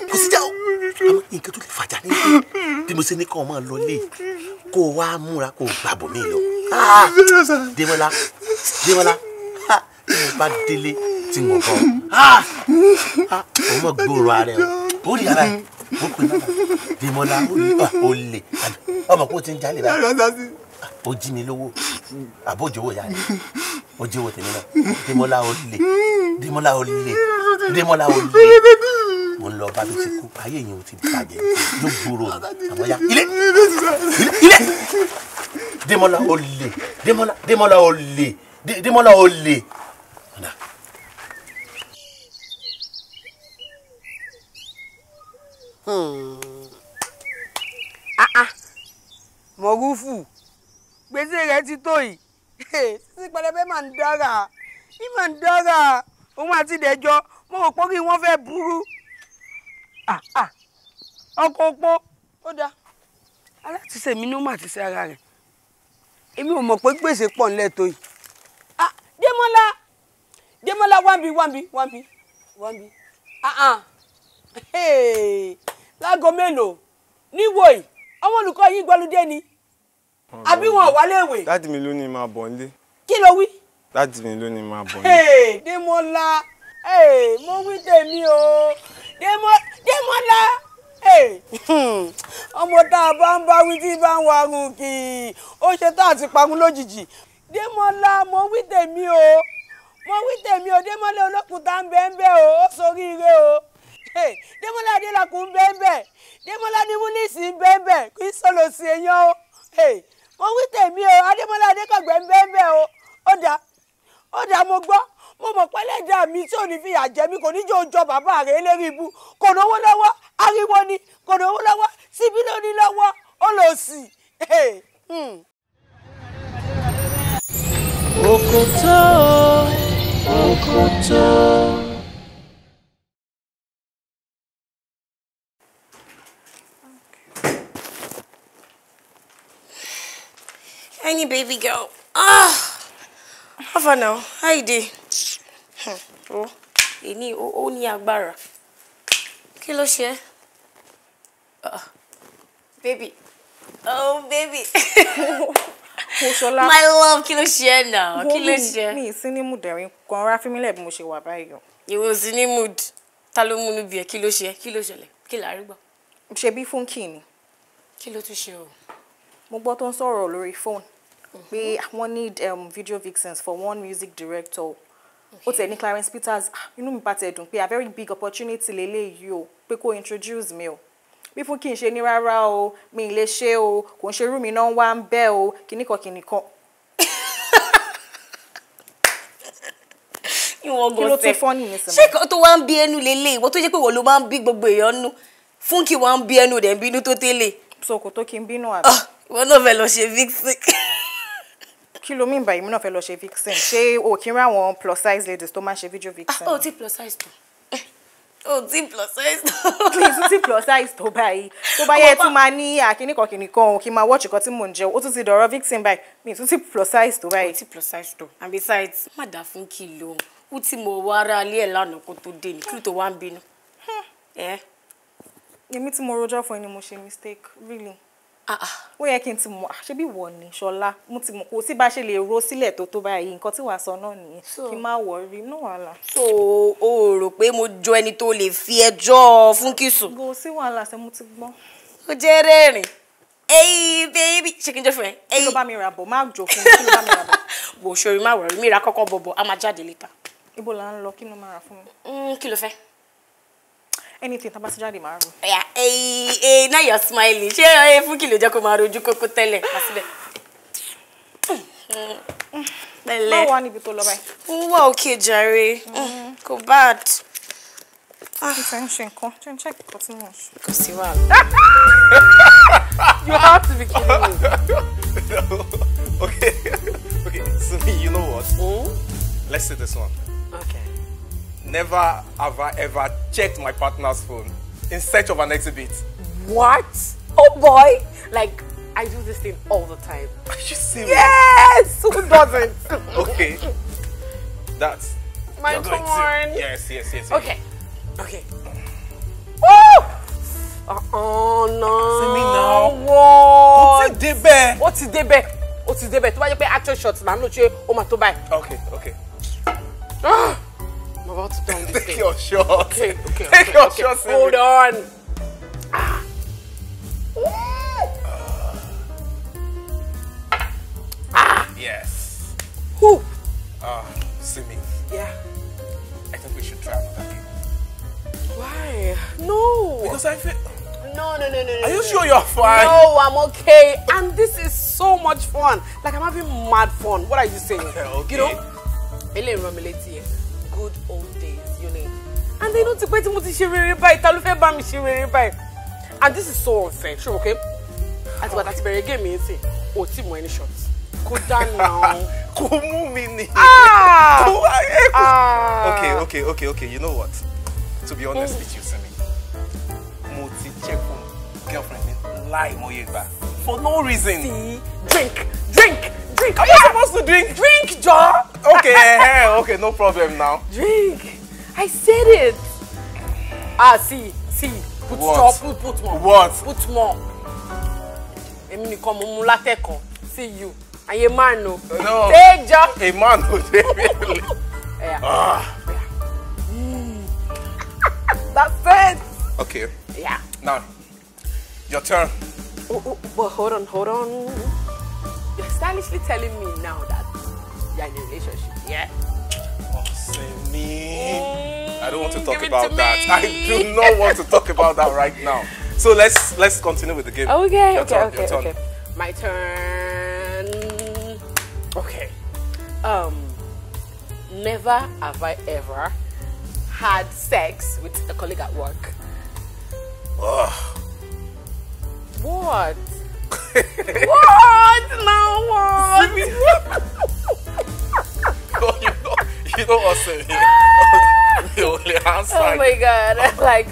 Kò síjà o. Àmọ́ nǹkan tó lè fàjà ní pé bí mo ṣe ní kọ́ ọ máa lọ lé kó o wá múra kó o gbàbọ̀ mí lọ. Ah! Démọ́lá, Démọ́lá, ha! Tí mo bá délé tí mo bọ̀, ah! Ah! Òun mọ̀ gbòòrò ara ẹ̀ o. Ó rí ara ẹ̀, ó pe bàbá. Démọ́lá, ó rí ó lè. Ọmọ kó o ti ń jalè báyìí. Ó jí mi lówó, àbójúwò ìyá rẹ̀, ó jí owó tèmi náà. Démọ́lá ó lè, Démọ́lá ó lè, Démọ́lá ó lè. Mo ń lọ bá mi ti kú, ayé yẹn ò ti bàjẹ́, yóò gbòòrò mi. Àmọ́ ya, ilé, ilé, ilé. Démọ́lá ó lè, Démọ́lá, Démọ́lá ó lè, Démọ́lá ó lè. Ah ah, Mọ̀rúfù, gbèsè rẹ̀ ti tó yìí. Sísí pẹlẹbẹ máa ń dára, í máa ń dára. Òun àti ìdẹ́jọ́, mo rò pé kí wọ́n fẹ́ burú. Ah ah, ọkọ̀ opó, ó dáa. Aláàtúnṣe mi ní ó mà ti ṣe ara rẹ̀. Èmi ò mọ̀ pé gbèsè pọ̀ ńlẹ̀ tó yìí. Ah, Démọ́lá, Démọ́lá, wá ń bí, wá ń bí, wá ń bí, wá ń bí. Ah ah, hey, láago mélòó? Níwò yìí, àwọn olùkọ́ yìí gbọ́lúdé ni. Àbí wọn ò wá léèwé? Daddy mi ló ní máa bọ̀ nílé. Kí ló wí? Daddy mi ló ní máa bọ̀ nílé. Hey, Démọ́lá, hey, mo wí tèmi o. Démọ́lá, hey, ọmọ tá a bá ń bá wí tí bá ń warun kì í, ó ṣe tá àti parun lójijì. Démọ́lá, mo wí tèmi o. Mo wí tèmi o. Démọ́lá olókùúta ń bẹ ń bẹ o, ó soríire o. Hey, Démọ́lá Adélakùn ń bẹ ń bẹ. Démọ́lá ní Wúlísì ń bẹ ń bẹ, kì í sọ̀rọ̀ sí èèyàn o. Hey, mo wí tèmi o. Adémọ́lá Adékọ̀gbẹ́ ń bẹ ń bẹ o. Ó dáa, ó dáa, mo gbọ́. Mo mọ̀ pé ẹlẹ́dàá mi tí ò ní fìyà jẹ mí kò ní jẹ́ òjọ bàbá rẹ̀ eléri ibu. Kò náwó lọ́wọ́, ariwo ni, kò náwó lọ́wọ́, síbí ló ní lọ́wọ́, ó lọ sí. Hey, Òkòtó, òkòtó. Any baby girl. Ah, how far now? How you dey? Oh, èní ó ní agbára. Kí ló ṣe? Baby. Oh, baby. Ṣọlá. My love, kí ló ṣe now? Kí ló ṣe? Mi sí ní mood ẹ̀rín kan rárá, fi mí lẹ̀ bí mo ṣe wà báyìí o. Ìwọ ò sí ní mood. Ta ló múnú bí ẹ? Kí ló ṣe? Kí ló ṣẹlẹ̀? Kí la rí gbọ́? Ṣebí Fúnkì ni. Kí ló tún ṣe o? Mo gbọ́ tó ń sọ̀rọ̀ lórí phone pé wọ́n need video vixens for one music director. Ó tẹ̀ ní Clarence Peters, inú mi bá tẹ̀ dùn pé a very big opportunity lélẹ́yìí o, pé kó introduce mi o. Bí Fúnkì ń ṣe ní rárá o, mi ì lè ṣe o, kò ń ṣe irú mi náà wá ń bẹ́ o, kìnnìkan kìnnìkan. Ìwọ Kí ló gan tún sef. fọ́nì nísìnyí? Ṣé kan tó wá ń bí ẹnu lélẹ̀, ìwọ tó jẹ́ pé ìwọ ló máa ń bí gbogbo èèyàn nú. Fúnkì wá ń bí ẹnu rẹ̀ ń bínú tó tẹ́lẹ̀. So kò tó kí n bínú àbí? Ìwọ náà fẹ́ lọ ṣe vixen. Kí ló mean by èmi náà fẹ́ lọ ṣe vixen? Ṣé o kí ń rí àwọn plus size ladies tó máa ń ṣe video vixen? Ah, o ti plus size tó. O ti plus size tó. Please, o ti plus size tó báyìí. Tó bá yẹ tún máa ní àkíníkan kìnìkan o, kí n máa watch nǹkan tí mò ń jẹ o, ó tún ti dọ̀rọ̀ vixen báyìí. Mi tún ti plus size tó báyìí. O ti plus size tó. And besides, má dà Fúnkì lóhùn. Ó ti mọ̀ wá ara alẹ́ ẹ̀ lánàá kó tó dé ní. Kí ló tó wá ń bínú? Èmi tí mo rojọ́ fún ẹ ni mo ṣe mistake, really. Ó yẹ kí n ti mọ̀, ṣé bí ìwọ ni Ṣọlá, mo ti mọ̀ kò sí bá ṣe lè ro sílẹ̀ tó tó báyìí, nǹkan tí wàá sọ náà nìyẹn, kí n má worry, no wàhálà. So o rò pé mo jọ ẹni tó lè fi ẹjọ́ Fúnkì sùn? Kò sí wàhálà, ṣe mo ti gbọ́. Ó jẹ́ rẹ́rìn. Hey baby, ṣé kí n jọ fún ẹ? Kí ló bá mi rà bọ̀? Má jò fún mi, kí ló bá mi rà bọ̀? Wò ṣòrí má worry, mi ra kọ́kọ́ bọ̀bọ̀, a máa jáde later. Ibo là ń lọ, kí ló máa rà fún mi? Kí ló fẹ́? Anything tá bá ti jáde máa rò. Yeah, hey, hey, now you're smiling. Ṣé ẹ Fúnkì ló jẹ́ kó máa rojú kókó tẹ́lẹ̀? Má síbẹ̀. Pẹ̀lẹ́. Báwo wá níbi tó lọ báyìí? Ó wà òkè jàre. Kò bad. Mo fẹ́ ń ṣe nǹkan, ṣe ń check nǹkan tí mò ń ṣe. Kò sí wàhálà. You have to be kidding me. Okay. Okay, Simi, you know what? Let's see this one. Okay. Never have I ever checked my partner's phone in search of an exhibit. What? Oh boy! Like, I do this thing all the time. Are you serious? Yes! Who doesn't? Okay. That's my you're going to- turn. Yes, yes, yes, yes. Okay. Okay. Oh! Oh no. Simi now. What? Ó ti débẹ̀. Ó ti débẹ̀. Ó ti débẹ̀. Tó bá jẹ́ pé actual shot là ń lò ṣe ó máa tó báyìí. Okay, okay. Ah! I'm about to down this Take thing. your shot. Okay, okay. Take okay, your okay. shot, Simi. Hold on. Yes. Who? Simi. Yeah. I think we should try another game. Why? No. Because I feel. No, no, no, no, no. Are you no. sure you're fine? No, I'm okay. And this is so much fun. Like, I'm having mad fun. What are you saying? Okay. You know? Eléyìí rán mi létí ẹ̀. Good old days, you know. And they know ti pé tí mo ti ṣe rere báyìí, ta ló fẹ́ bá mi ṣe rere báyìí? And this is so unfair. Sure, okay? Àti bàtà ti bẹ̀rẹ̀ game yìí sí, o tí mú any shots. Kódà náà. Kò mú mi ni. Ah! Kò Ah! Okay, okay, okay, okay. You know what? To be honest with you, Simi, mo ti check phone girlfriend mi láìmọye ìgbà for no reason. See? Drink, drink, drink. Am I supposed to drink? Drink, Joe. Okay, okay, no problem now. Drink. I said it. Ah, see, see. Put What? stop, put more. What? Put more. Èmi nìkan mo mú látẹ̀kàn. See you. Ayé man o. No. Take Joe. A man who really. Yeah. Ah. That's it. Okay. Yeah. Now, your turn. Oh, oh, but hold on, hold on. You're stylishly telling me now that you're in a relationship, yeah? Oh, Simi. I don't want to talk give it about to that. me. I do not want to talk about that right now. So let's continue with the game. Okay, Your okay, turn, okay, your turn. okay. My turn. Okay. Never have I ever had sex with a colleague at work. Ugh. What? What? Now what? No, you know what, Simi? The only answer. Oh my God! Like,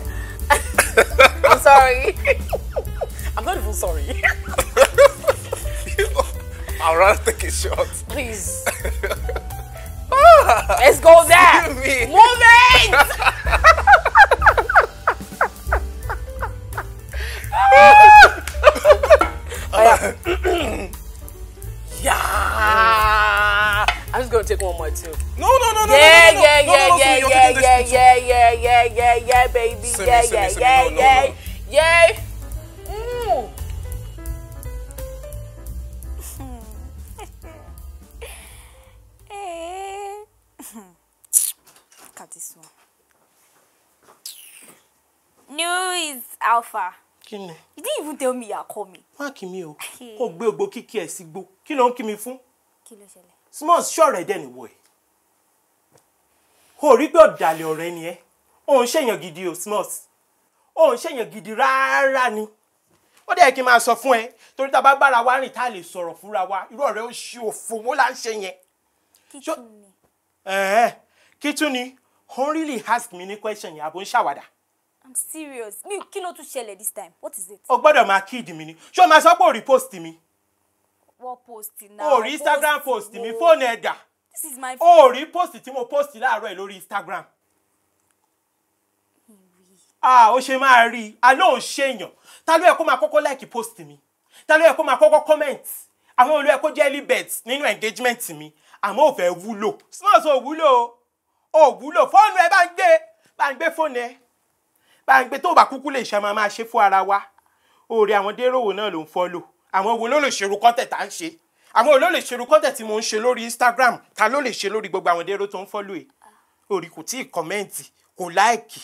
I'm sorry. I'm not even sorry. I'd rather take a shot. Please. Let's go there. Simi. Move it. Oh, yeah. Yeah. I'm just gonna take one more too. No, no, no, no, Yeah, no, no, yeah, no, yeah, no, no, yeah, Simi, you're yeah, taking this yeah, too. yeah, yeah, yeah, yeah, yeah, baby, Simi, yeah, Simi, yeah, Simi, yeah, no, no, yeah, no. yeah. Mm. Hey. Look at this one. News Alpha. Kí ni? You didn't even tell me you are coming. Má kí mi o. Kò gbé ògbó kíkí ẹ̀ sí gbó. Kí ló ń kí mi fún? Kí ló ṣẹlẹ̀? Smalls ṣọ̀rẹ́ dẹ̀ nìwọ ẹ̀. O rí pé ọ̀dàlẹ̀ ọ̀rẹ́ ni ẹ́. O ń ṣèyàn gidi o, Smalls. O ń ṣèyàn gidi rárá ni. Ó dẹ̀ kí n máa sọ fún ẹ. Torí tá a bá bára wa rìn tá a lè sọ̀rọ̀ fúnra wa. Irú ọ̀rẹ́ ó ṣe òfò wo là ń ṣe yẹn. Kí tún ni? Ẹ̀ẹ́ kí tún ni? Ó ń really ask mi ní question yẹn àbò ń ṣàwàdà. I'm serious. Mi kí ló tún ṣẹlẹ̀ this time? What is it? O gbọ́dọ̀ máa kíìdì mi ni. Ṣé o máa sọ pé o rí post mi? What post now? O rí Instagram post mi, fóònù ẹ̀ dà. This is my O rí post tí mo post láàárọ̀ ẹ̀ lórí Instagram. Ah, ó ṣe máa rí i. Àlọ́ ò ṣèyàn. Ta ló yẹ kó máa kọ́kọ́ like post mi? Ta ló yẹ kó máa kọ́kọ́ comment? Àwọn olú yẹ kó jẹ́ early birds nínú engagement mi. Àmọ́ ò fẹ́ wúlò. Smalls ò wúlò o. Ò wúlò. Fóònù ẹ bá ń gbé. Bá ń gbé fóònù ẹ. Bá ń gbé tó bá kúkú lè ṣe máa máa ṣe fún ara wa. Oore àwọn déròwò náà ló ń follow. Àwọn wo ló lè ṣerú content tá ń ṣe? Àwọn wo ló lè ṣerú content tí mo ń ṣe lórí Instagram? Ta ló lè ṣe lórí gbogbo àwọn dérò tó ń follow ẹ̀? Orí kò tí ì comment, kò like.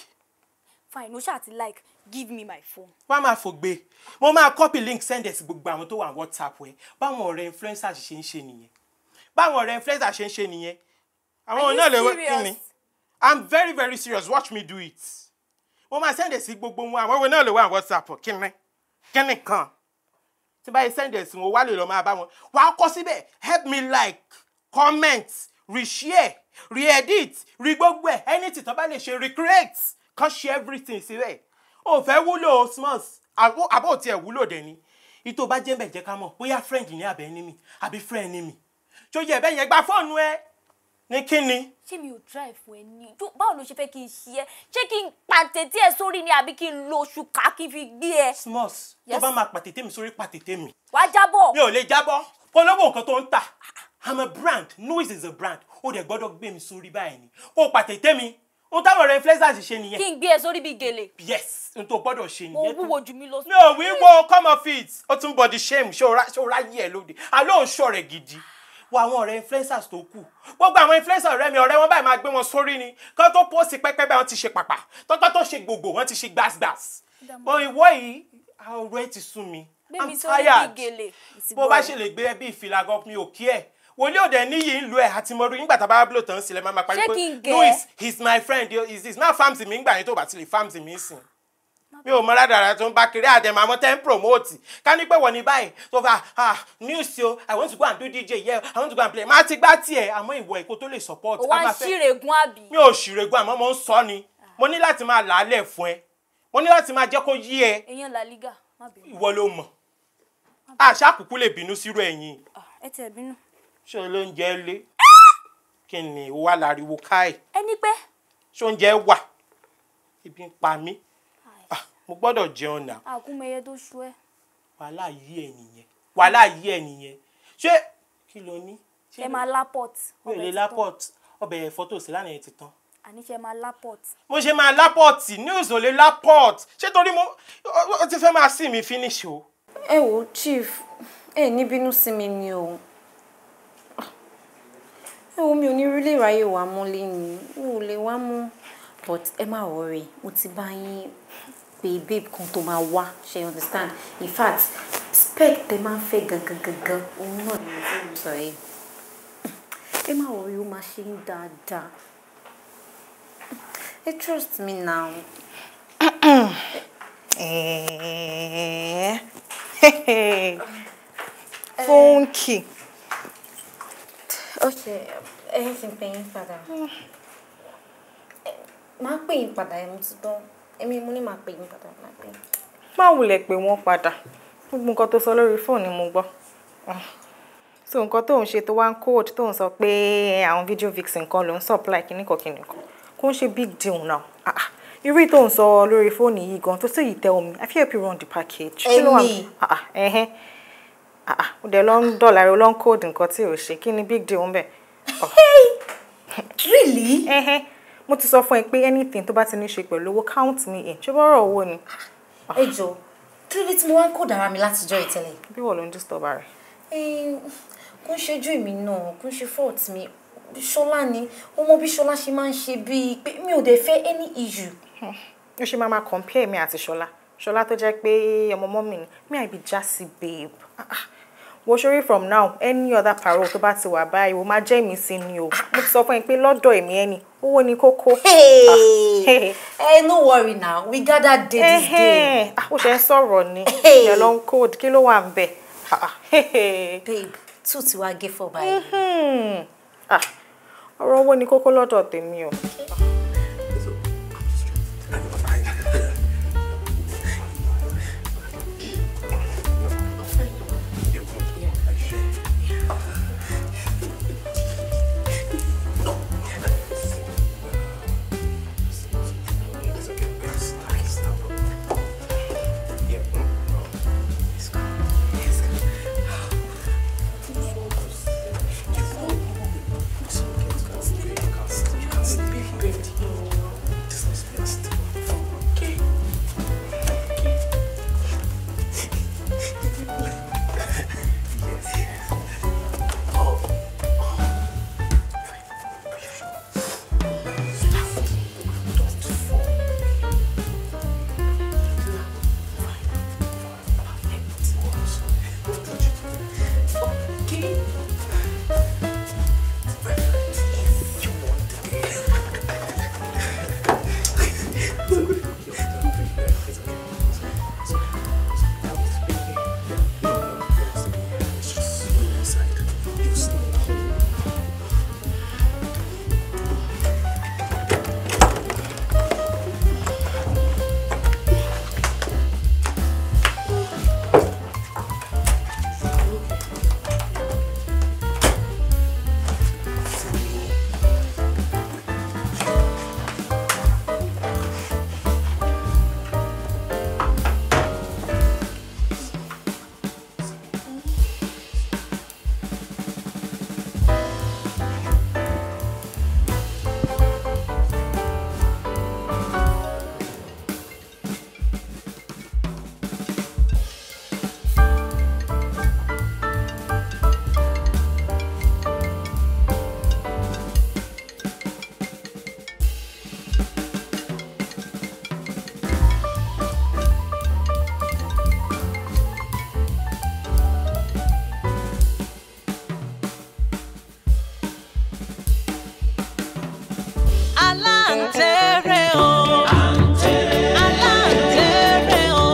Fine, no ṣáà ti like. Give me my phone. Wọ́n á máa fògbé. Mo máa copy link send ẹ̀ sí gbogbo àwọn tó wà ní WhatsApp ẹ̀. Báwọn ọ̀rẹ́ influencers ṣe ń ṣe nìyẹn. Báwọn ọ̀rẹ́ influencer ṣe ń ṣe nìyẹn. Àwọn náà lè wẹ́ kí ni? I'm very very serious, watch me do it. Mo máa send ẹ̀ sí gbogbo wọn, àwọn òwe náà lè wà ní WhatsApp kíni kíni kan. Tí báyìí send ẹ̀ sí wọn, wá lè lọ máa bá wọn. Wà á kọ síbẹ̀, help me like, comment, reshare, re-edit, re gbogbo ẹ̀, anything tó bá lè ṣe recreate, kan ṣe everything síbẹ̀. O fẹ́ wúlò Smalls, àbó tiẹ̀ wúlò dẹ̀ ni. Ìtò bá jẹ́ mbẹ̀ jẹ́ ká mọ̀, bóyá friend ní àbẹ̀ ní mi, àbí friend ní mi. Ṣó yẹ bẹ́ẹ̀ yẹn gba fóònù ẹ? Ní kí ni? Ṣé mi ò try fún ẹ ní? Báwo ló ṣe fẹ́ kí n ṣe ẹ́? Ṣé kí n pàtẹ́tí ẹ sórí ni àbí kí n lo oṣù ká kí n fi gbé ẹ? Smalls, tó bá máa pàtẹ́tẹ́ mi sórí pàtẹ́tẹ́ mi. Wàá jábọ̀. Mi ò lè jábọ̀. Polówó nǹkan tó ń tà. I'm a brand. Noise is a brand. Ó dẹ̀ gbọ́dọ̀ gbé mi sórí báyìí ni. Kó pàtẹ́tẹ́ mi. Ohun táwọn ọ̀rẹ́ influencers ṣe nìyẹn. Kí n gbé ẹ sórí bíi gèlè. Yes, ohun tó gbọ́dọ̀ ṣe nìyẹn. Mo wúwo jù mí lọ. Mi ò wíwo, come off it. Ó tún body shame, ṣé o ráyè ẹ lóde. Àlọ́ òun ṣọ̀rẹ́ gidi. Wo àwọn ọ̀rẹ́ influencers tó kù. Gbogbo àwọn influencers ọ̀rẹ́ mi, ọ̀rẹ́ wọn báyìí máa gbé wọn sórí ni. Kán tó post pẹ́pẹ́ báyìí wọ́n ti ṣe pàpà. Tọ́tọ́ tó ṣe gbogbo wọ́n ti ṣe gbàsgbàs. Bọ́ ìwọ yìí, ọ̀rọ̀ ẹ ti sú mi. I'm tired. Bó bá ṣe lè gbé ẹbí ìfìlà gan mi ò kí ẹ̀. Wòlíì òde níyì ń lu ẹ̀ àti mọ̀rú nígbà tá a bá blow tán sílẹ̀ máa máa parí pé Louis, he's my friend, he's this. Má fáǹsì mi ńgbà yẹn tó bá ti lè fáǹsì mi sìn. Mi ò mọ rádàrà tó ń bá kiri àdẹ̀mọ̀ àmọ́ tẹ́ ń promote. Ká ní pé wọ́n ní báyìí tó fà ah news o, I want to go and do DJ, yeah, I want to go and play. Má ti gbá tiẹ̀ àmọ́ ìwọ èkó tó lè support. O wá ń ṣírègùn àbí? Mi ò ṣírègùn àmọ́ mo ń sọ ni. Mo ní láti máa làálẹ̀ fún ẹ. Mo ní láti máa jẹ́ kó yí ẹ. Èèyàn La Liga, má bínú. Ìwọ ló mọ̀. Àṣà kúkú lè bínú sírú ẹ̀yin. Ẹ tiẹ̀ bínú. Ṣé olóúnjẹ lé? Kí ni ó wà láriwo káì? Ẹni pé. Ṣé oúnjẹ wà? Ebi ń pa mí. Mo gbọ́dọ̀ jẹun náà. Àkúmẹyẹ tó ṣú ẹ. Wàhálà yí ẹ nìyẹn. Wàhálà yí ẹ nìyẹn. Ṣé kí ló ní? Ẹ máa lápọ̀t. Mi ò lè lápọ̀t. Ọbẹ̀ ẹ̀fọ́ tó sí lánàá yẹn ti tán. Àní ṣe máa lápọ̀t. Mo ṣe máa lápọ̀tì. News ò lè lápọ̀t. Ṣé torí mo ó ti fẹ́ máa sí mi finish o. Ẹ wo chief, ẹ ní bínú sí mi ni o. Ẹ wo mi ò ní rí lè ráyè wá mọ́ lẹ́yìn. Mi ò lè wá mọ́. But ẹ má worry, mo ti bá yín pé babe kan tó máa wá, ṣe understand? In fact, spec tẹ máa ń fẹ́ gangan gangan, òun náà ni mo fẹ́ sọ yìí. Ẹ má worry, ó máa ṣe yín dáadáa. Ẹ trust me now. Funky. Okay, ẹ kí n pè yín padà. Máa pè yín padà, ẹ mo ti gbọ́. Èmi mo ní máa pè yín padà, máa pè yín. Má wulẹ̀ pé wọ́n padà. Gbogbo nǹkan tó sọ lórí fóònù ni mo gbọ́. So nǹkan tó ń ṣe tó wá ń code tó ń sọ pé àwọn video vixen kan ló ń supply kíníkan kíníkan. Kò ń ṣe big deal now. Irú tó ń sọ lórí fóònù yìí gan tó sì yìí tell me, I feel help you run the package. Èmi. Ó dẹ̀ lọ ń dọ̀là rẹ̀ ó lọ ń code nǹkan tí ò ṣe. Kí ni big deal ń bẹ̀? Really? Mo ti sọ fún ẹ pé anything tó bá ti ní ṣe pẹ̀lú owó count me in. Ṣé bọ́rọ̀ owó ni? Ẹ jọ̀ọ́, kí ló dé tí mo wá ń kó dára mi látijọ́ ìtẹ́lẹ̀? Bí wọ́n ló ń disturb rẹ̀? Kò ń ṣojú èmi náà, kò ń ṣe fault mi. Ṣọlá ni, ó mọ bí Ṣọlá ṣe máa ń ṣe bíi pé mi ò dẹ̀ fẹ́ any issue. Ó ṣe máa compare mi àti Ṣọlá. Ṣọlá tó jẹ́ pé ọmọ mọ́mì ni, me I be jazzy babe. Wo ṣorí from now, any other parole tó bá ti wà báyìí, o máa jẹ́ mi sí ni o. Mo ti sọ fún ẹ pé lọ́dọ̀ èmi ẹni, owó ni kókó. Hey, no worry now, we gather day this day. Ó ṣe ń sọ̀rọ̀ ni, ìyẹn ló ń code, kí ló wà ń bẹ̀? Babe, two ti wá gé fọ́ báyìí. Ọ̀rọ̀ owó ni kókó lọ́dọ̀ tèmi o. Aláǹtẹ̀rẹ̀ o. Aláǹtẹ̀rẹ̀ o.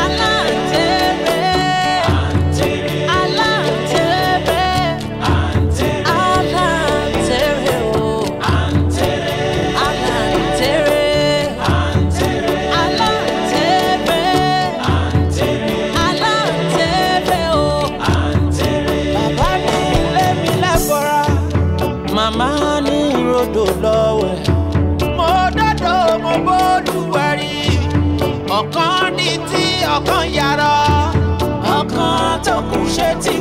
Aláǹtẹ̀rẹ̀. Aláǹtẹ̀rẹ̀. Aláǹtẹ̀rẹ̀ o. Aláǹtẹ̀rẹ̀. Aláǹtẹ̀rẹ̀. Aláǹtẹ̀rẹ̀ o. Bàbá ní ilé mi lẹ́bọ̀rà, màmá ní rodò lọ́wẹ̀. Mo dọ́dọ̀ mo bólúwẹ̀rí, ọ̀kan ní tí ọ̀kan yàrá, ọ̀kan tó kù ṣe ti